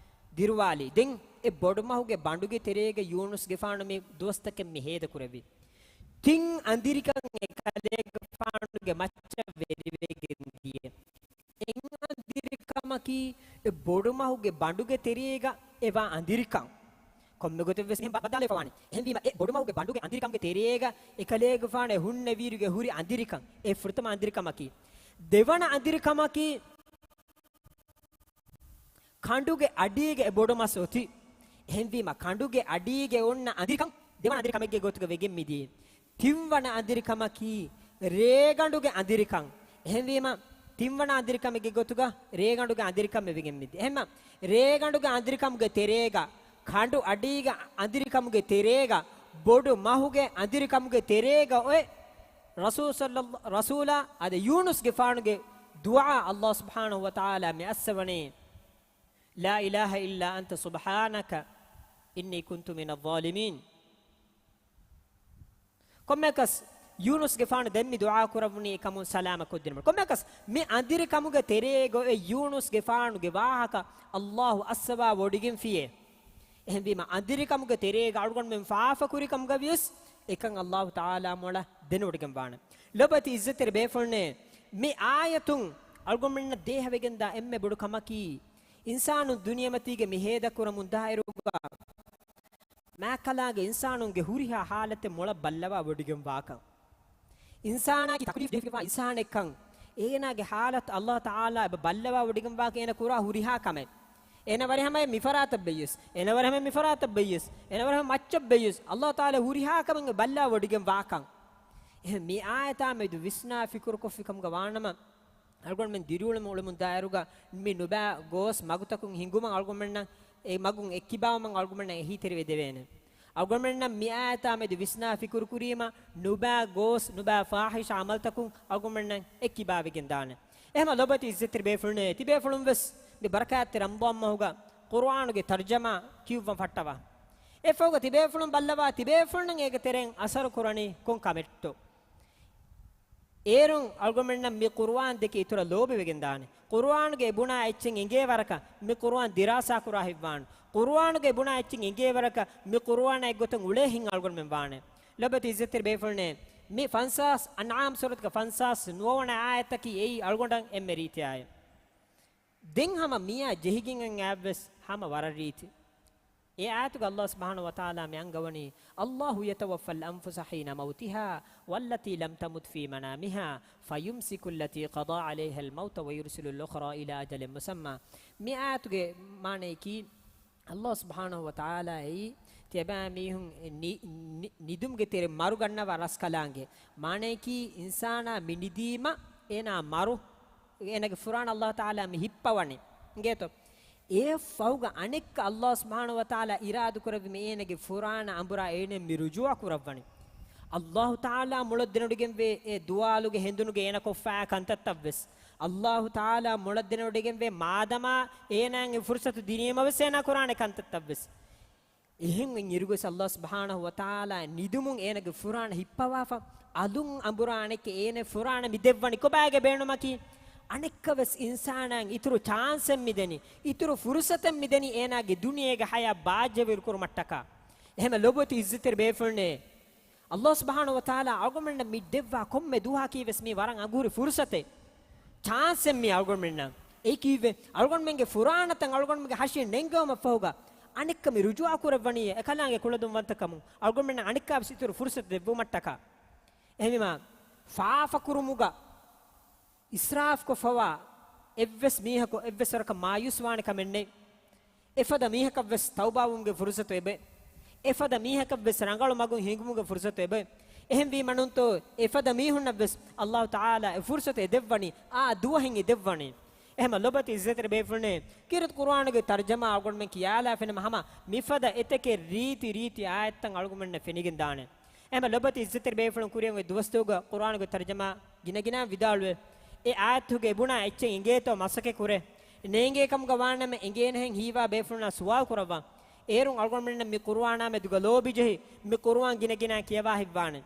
ދިރުވާލީ. ދެން އެ ބޮޑުމަހުގެ ބަނޑުގެ ތެރޭގަ ޔޫނުސްގެފާނު މި ދުވަސްތަކެއް މި ހޭދަކުރެއްވި. ތިން އަނދިރިކަން އެކަލޭގެފާނުގެ މައްޗަށް ވެރިވެގެން ދިޔަ. އެއް އަނދިރިކަމަކީ އެ ބޮޑުމަހުގެ ބަނޑުގެ ތެރޭގަ އެވާ އަނދިރިކަން. ކޮންމެ ގޮތެއްވެސް އެހެން ބަ-، ބައްދާލައިފަވާނެ. އެހެންވީމަ، އެ ބޮޑުމަހުގެ ބަނޑުގެ އަނދިރިކަމުގެ ތެރޭގަ އެކަލޭގެފާނު އެ ހުންނެވިއިރުގެ ހުރި އަނދިރިކަން. އެ ފުރަތަމަ އަނދިރިކަމަކީ. ދެވަނަ އަނދިރިކަމަކީ، ކަނޑުގެ އަޑީގަ އެ ބޮޑުމަސް އޮތީ. އެހެންވީމަ، ކަނޑުގެ އަޑީގަ އޮންނަ އަނދިރިކަން ދެވަނަ އަނދިރިކަމެއްގެ ގޮތުގަ ވެގެން މިދިޔަ. ތިންވަނަ އަނދިރިކަމަކީ، ރޭގަނޑުގެ އަނދިރިކަން. އެހެންވީމަ، ތިންވަނަ އަނދިރިކަމެއްގެ ގޮތުގަ ރޭގަނޑުގެ އަނދިރިކަމެއް ވެގެން މިދި. އެހެންމަ، ރޭގަނޑުގެ އަނދިރިކަމުގެ ތެރޭގަ، ކަނޑު އަޑީގަ އަނދިރިކަމުގެ ތެރޭގަ، ބޮޑު މަހުގެ އަނދިރިކަމުގެ ތެރޭގަ އޮތް ރަސޫލު ޞައްލައް-، ރަސޫލާ އަދި ޔޫނުސްގެފާނުގެ ދުޢާ ﷲ ސުބްޙާނަހޫ ވަތަޢާލާ މި އައްސަވަނީ، "لا إله إلا أنت سبحانك إني كنت من الظالمين." ކޮންމެއަކަސް ޔޫނުސްގެފާނު ދެން މި ދުޢާ ކުރައްވަނީ އެކަމުން ސަލާމަތް ކޮށްދިނުމަށް. ކޮންމެއަކަސް މި އަނދިރިކަމުގެ ތެރޭގަ އޮތް ޔޫނުސްގެފާނުގެ ވާހަކަ ﷲ އައްސަވާ ވޮޑިގެންފިޔޭ. އެހެންވީމަ އަނދިރިކަމުގެ ތެރޭގަ އަޅުގަނޑުމެން ފާފަ ކުރިކަމުގަ ވިޔަސް އެކަން ﷲ ތަޢާލާ މޮޅަށް ދެނެވޮޑިގެން ވާނެ. ލޮބުވެތި ޢިއްޒަތްތެރި ބޭފުޅުންނޭ، މި އާޔަތުން އަޅުގަނޑުމެންނަށް ދޭހަވެގެންދާ އެންމެ ބޮޑު ކަމަކީ، އިންސާނުން ދުނިޔެމަތީގަ މި ހޭދަކުރަމުން ދާއިރުގަ މާކަލާގެ އިންސާނުންގެ ހުރިހާ ހާލަތެއް މޮޅަށް ބައްލަވާ ވޮޑިގެން ވާކަން. އިންސާނާއަކީ ތަކުލީފް ޖެހިފައިވާ އިންސާނެއްކަން، އޭނާގެ ޙާލަތު ﷲ ތަޢާލާ އެބަ ބައްލަވާވޮޑިގެންވާކަން އޭނަ ކުރާ ހުރިހާ ކަމެއް. އޭނަ ވަރިހަމަޔަށް މިފަރާތަށް ބެއްޔެސް، އޭނަ ވަރިހަމަޔަށް މިފަރާތަށް ބެއްޔެސް، އޭނަ ވަރިހަމަޔަށް މައްޗަށް ބެއްޔެސް، ﷲ ތަޢާލާ ހުރިހާ ކަމެއް ބައްލަވާވޮޑިގެން ވާކަން. އެހެން މި އާޔަތާ މެދު ވިސްނާ ފިކުރުކޮށްފި ކަމުގަ ވާނަމަ، އަޅުގަނޑުމެން ދިރިއުޅެމުން އުޅެމުން ދާއިރުގަ މި ނުބައި ގޯސް މަގުތަކުން ހިނގުމަށް އަޅުގަނޑުމެންނަށް، އެ މަގުން އެއްކިބާވުމަށް އަޅުގަނޑުމެންނަށް އެހީތެރިވެ ދެވޭނެ. އަޅުގަނޑުމެންނަށް މި އާޔަތާ މެދު ވިސްނާ ފިކުރު ކުރީމަ، ނުބައި ގޯސް، ނުބައި ފާޙިޝާ ޢަމަލުތަކުން އަޅުގަނޑުމެންނަށް އެއްކިބާވެގެން ދާނެ. އެހެމަ ލޮބުވެތި ޢިއްޒަތްތެރި ބޭފުޅުންނޭ، ތިބޭފުޅުން ވެސް މި ބަރަކާތްތެރި ރަމަޟާން މަހުގަ ޤުރުއާނުގެ ތަރުޖަމާ ކިޔުއްވަން ފައްޓަވާ. އެފަހުގަ ތިބޭފުޅުން ބައްލަވާ، ތިބޭފުޅުންނަށް އޭގެ ތެރެއިން އަސަރު ކުރަނީ ކޮން ކަމެއްތޯ؟ އޭރުން އަޅުގަނޑުމެންނަށް މި ޤުރުއާން ދެކެ އިތުރަށް ލޯބިވެގެން ދާނެ. ޤުރުއާނުގެ ބުނާ އެއްޗެއް އެނގޭ ވަރަކަށް މި ޤުރުއާން ދިރާސާ ކުރާ ހިތްވާން. ޤުރުއާނުގެ ބުނާ އެއްޗެއް އެނގޭ ވަރަކަށް މި ޤުރުއާނާ އެއްގޮތަށް އުޅޭ ހިތް އަޅުގަނޑުމެން ވާނެ. ލޮބުވެތި ޢިއްޒަތްތެރި ބޭފުޅުންނޭ، މި ފަންސާސް، އަންޢާމް ސޫރަތުގެ ފަންސާސް ނުވަވަނަ އާޔަތަކީ އެއީ އަޅުގަނޑަށް އެންމެ ރީތި އާޔަތް. ދެން ހަމަ މިއާ ޖެހިގެން އައި އާޔަތް ވެސް ހަމަ ވަރަށް ރީތި. އެ އާޔަތުގަ ﷲ ސުބްޙާނަހޫ ވަތަޢާލާ މި އަންގަވަނީ، "الله يتوفى الأنفس حين موتها والتي لم تمت في منامها فيمسك التي قضى عليها الموت ويرسل الأخرى إلى أجل مسمى." މި އާޔަތުގެ މާނަޔަކީ، ﷲ ސުބްޙާނަހޫ ވަތަޢާލާ އެއީ ތިޔަބައިމީހުން ނި-، ނި-، ނިދުމުގެ ތެރެއިން މަރު ގަންނަވާ ރަސްކަލާނގެ. މާނަޔަކީ އިންސާނާ މި ނިދީމަ އޭނާ މަރު، އޭނާގެ ފުރާނަ ﷲ ތަޢާލާ މި ހިއްޕަވަނީ. އިނގޭތޯ؟ އެއަށްފަހުގަ އަނެއްކާ ﷲ ސުބްޙާނަހޫ ވަތަޢާލާ އިރާދަކުރެއްވީމަ އޭނާގެ ފުރާނަ އަނބުރާ އޭނަ މި ރުޖޫޢަ ކުރައްވަނީ. ﷲ ތަޢާލާ މޮޅަށް ދެނެވޮޑިގެންވޭ އެ ދުވާލުގެ ހެނދުނުގެ އޭނަ ކޮށްފާ ކަންތައްތައްވެސް. ﷲ ތަޢާލާ މޮޅަށް ދެނެވޮޑިގެންވޭ މާދަމާ އޭނާއަށް އެ ފުރުޞަތު ދިނީމަވެސް އޭނާ ކުރާނެ ކަންތައްތައްވެސް. އެހެން އިރުގޮސް ﷲ ސުބްޙާނަހޫ ވަތަޢާލާ ނިދުމުން އޭނާގެ ފުރާނަ ހިއްޕަވާފަ، އަލުން އަނބުރާ އަނެއްކާ އޭނަ ފުރާނަ މި ދެއްވަނީ ކޮބާގެ ބޭނުމަކީ؟ އަނެއްކާވެސް އިންސާނާއަށް އިތުރު ޗާންސެއް މި ދެނީ، އިތުރު ފުރުޞަތެއް މި ދެނީ އޭނާގެ ދުނިޔޭގެ ޙަޔާތް ބާއްޖަވެރިކުރުމަށްޓަކާ. އެހެމަ ލޮބުވެތި ޢިއްޒަތްތެރި ބޭފުޅުންނޭ، ﷲ ސުބްޙާނަހޫ ވަތަޢާލާ އަޅުގަނޑުމެންނަށް މި ދެއްވާ ކޮންމެ ދުވަހަކީވެސް މީ ވަރަށް އަނގޫރި ފުރުޞަތެއް، ޗާންސެއް މީ އަޅުގަނޑުމެންނަށް. އެއީކީއްވެ؟ އަޅުގަނޑުމެންގެ ފުރާނަތައް އަޅުގަނޑުމެންގެ ހަށިން ނެންގެވުމަށްފަހުގަ އަނެއްކާ މި ރުޖޫޢަ ކުރައްވަނީ އެކަލާނގެ ކުޅަދުންވަންތަކަމުން އަޅުގަނޑުމެންނަށް އަނެއްކާވެސް އިތުރު ފުރުޞަތު ދެއްވުމަށްޓަކާ. އެހެންވީމާ، ފާފަކުރުމުގަ އިސްރާފްކޮށްފަވާ އެއްވެސް މީހަކު އެއްވެސް ވަރަކަށް މާޔޫސްވާނެ ކަމެއް ނެތް. އެފަދަ މީހަކަށްވެސް ތައުބާވުމުގެ ފުރުޞަތު އެބަ، އެފަދަ މީހަކަށްވެސް ރަނގަޅު މަގުން ހިނގުމުގެ ފުރުޞަތު އެބަ. އެހެންވީމަނުންތޯ، އެފަދަ މީހުންނަށްވެސް ﷲ ތަޢާލާ އެ ފުރުޞަތު އެ ދެއްވަނީ، އާ ދުވަހެއް އެ ދެއްވަނީ. އެހެމަ ލޮބުވެތި ޢިއްޒަތްތެރި ބޭފުޅުންނޭ، ކީރިތި ޤުރުއާނުގެ ތަރުޖަމާ އަޅުގަނޑުމެން ކިޔާލާފިނަމަ ހަމަ މިފަދަ އެތަކެއް ރީތި ރީތި އާޔަތްތައް އަޅުގަނޑުމެންނަށް ފެނިގެން ދާނެ. އެހެމަ ލޮބުވެތި ޢިއްޒަތްތެރި ބޭފުޅުން ކުރިއަށް އޮތް ދުވަސްތަކުގަ ޤުރުއާނުގެ ތަރުޖަމާ ގިނަގިނައިން ވިދާޅުވެ، އެ އާޔަތުގެ ބުނާ އެއްޗެއް އެނގޭތޯ މަސައްކަތް ކުރޭ. ނޭނގޭ ކަމުގަ ވާނަމަ އެނގޭނެހެން ހީވާ ބޭފުޅުންނާ ސުވާލު ކުރައްވާ. އޭރުން އަޅުގަނޑުމެންނަށް މި ޤުރުއާނާ މެދުގަ ލޯބި ޖެހި، މި ޤުރުއާން ގިނަގިނައިން ކިޔަވާ ހިތްވާނެ.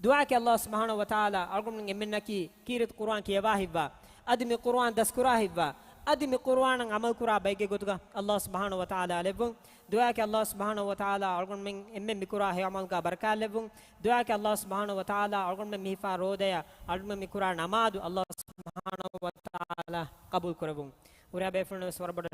ދުޢާއަކީ ﷲ ސުބްޙާނަހޫ ވަތަޢާލާ އަޅުގަނޑުމެން އެންމެންނަކީ ކީރިތި ޤުރުއާން ކިޔަވާ ހިތްވާ، އަދި މި ޤުރުއާން ދަސްކުރާ ހިތްވާ، އަދި މި ޤުރުއާނަށް ޢަމަލު ކުރާ ބައެއްގެ ގޮތުގަ ﷲ ސުބްޙާނަހޫ ވަތަޢާލާ ލެއްވުން. ދުޢާއަކީ ﷲ ސުބްޙާނަހޫ ވަތަޢާލާ އަޅުގަނޑުމެން އެންމެން މިކުރާ ހެޔޮ ޢަމަލުގަ ބަރަކާތް ލެއްވުން. ދުޢާއަކީ ﷲ ސުބްޙާނަހޫ ވަތަޢާލާ އަޅުގަނޑުމެން މި ހިފާ ރޯދަޔަށް އަޅުގަނޑުމެން މިކުރާ ނަމާދު ﷲ ސުބްޙާނަހޫ ވަތަޢާލާ ޤަބޫލު ކުރެއްވުން. ހުރިހާ ބޭފުޅުން ވެސް ވަރަށް ބޮޑަށް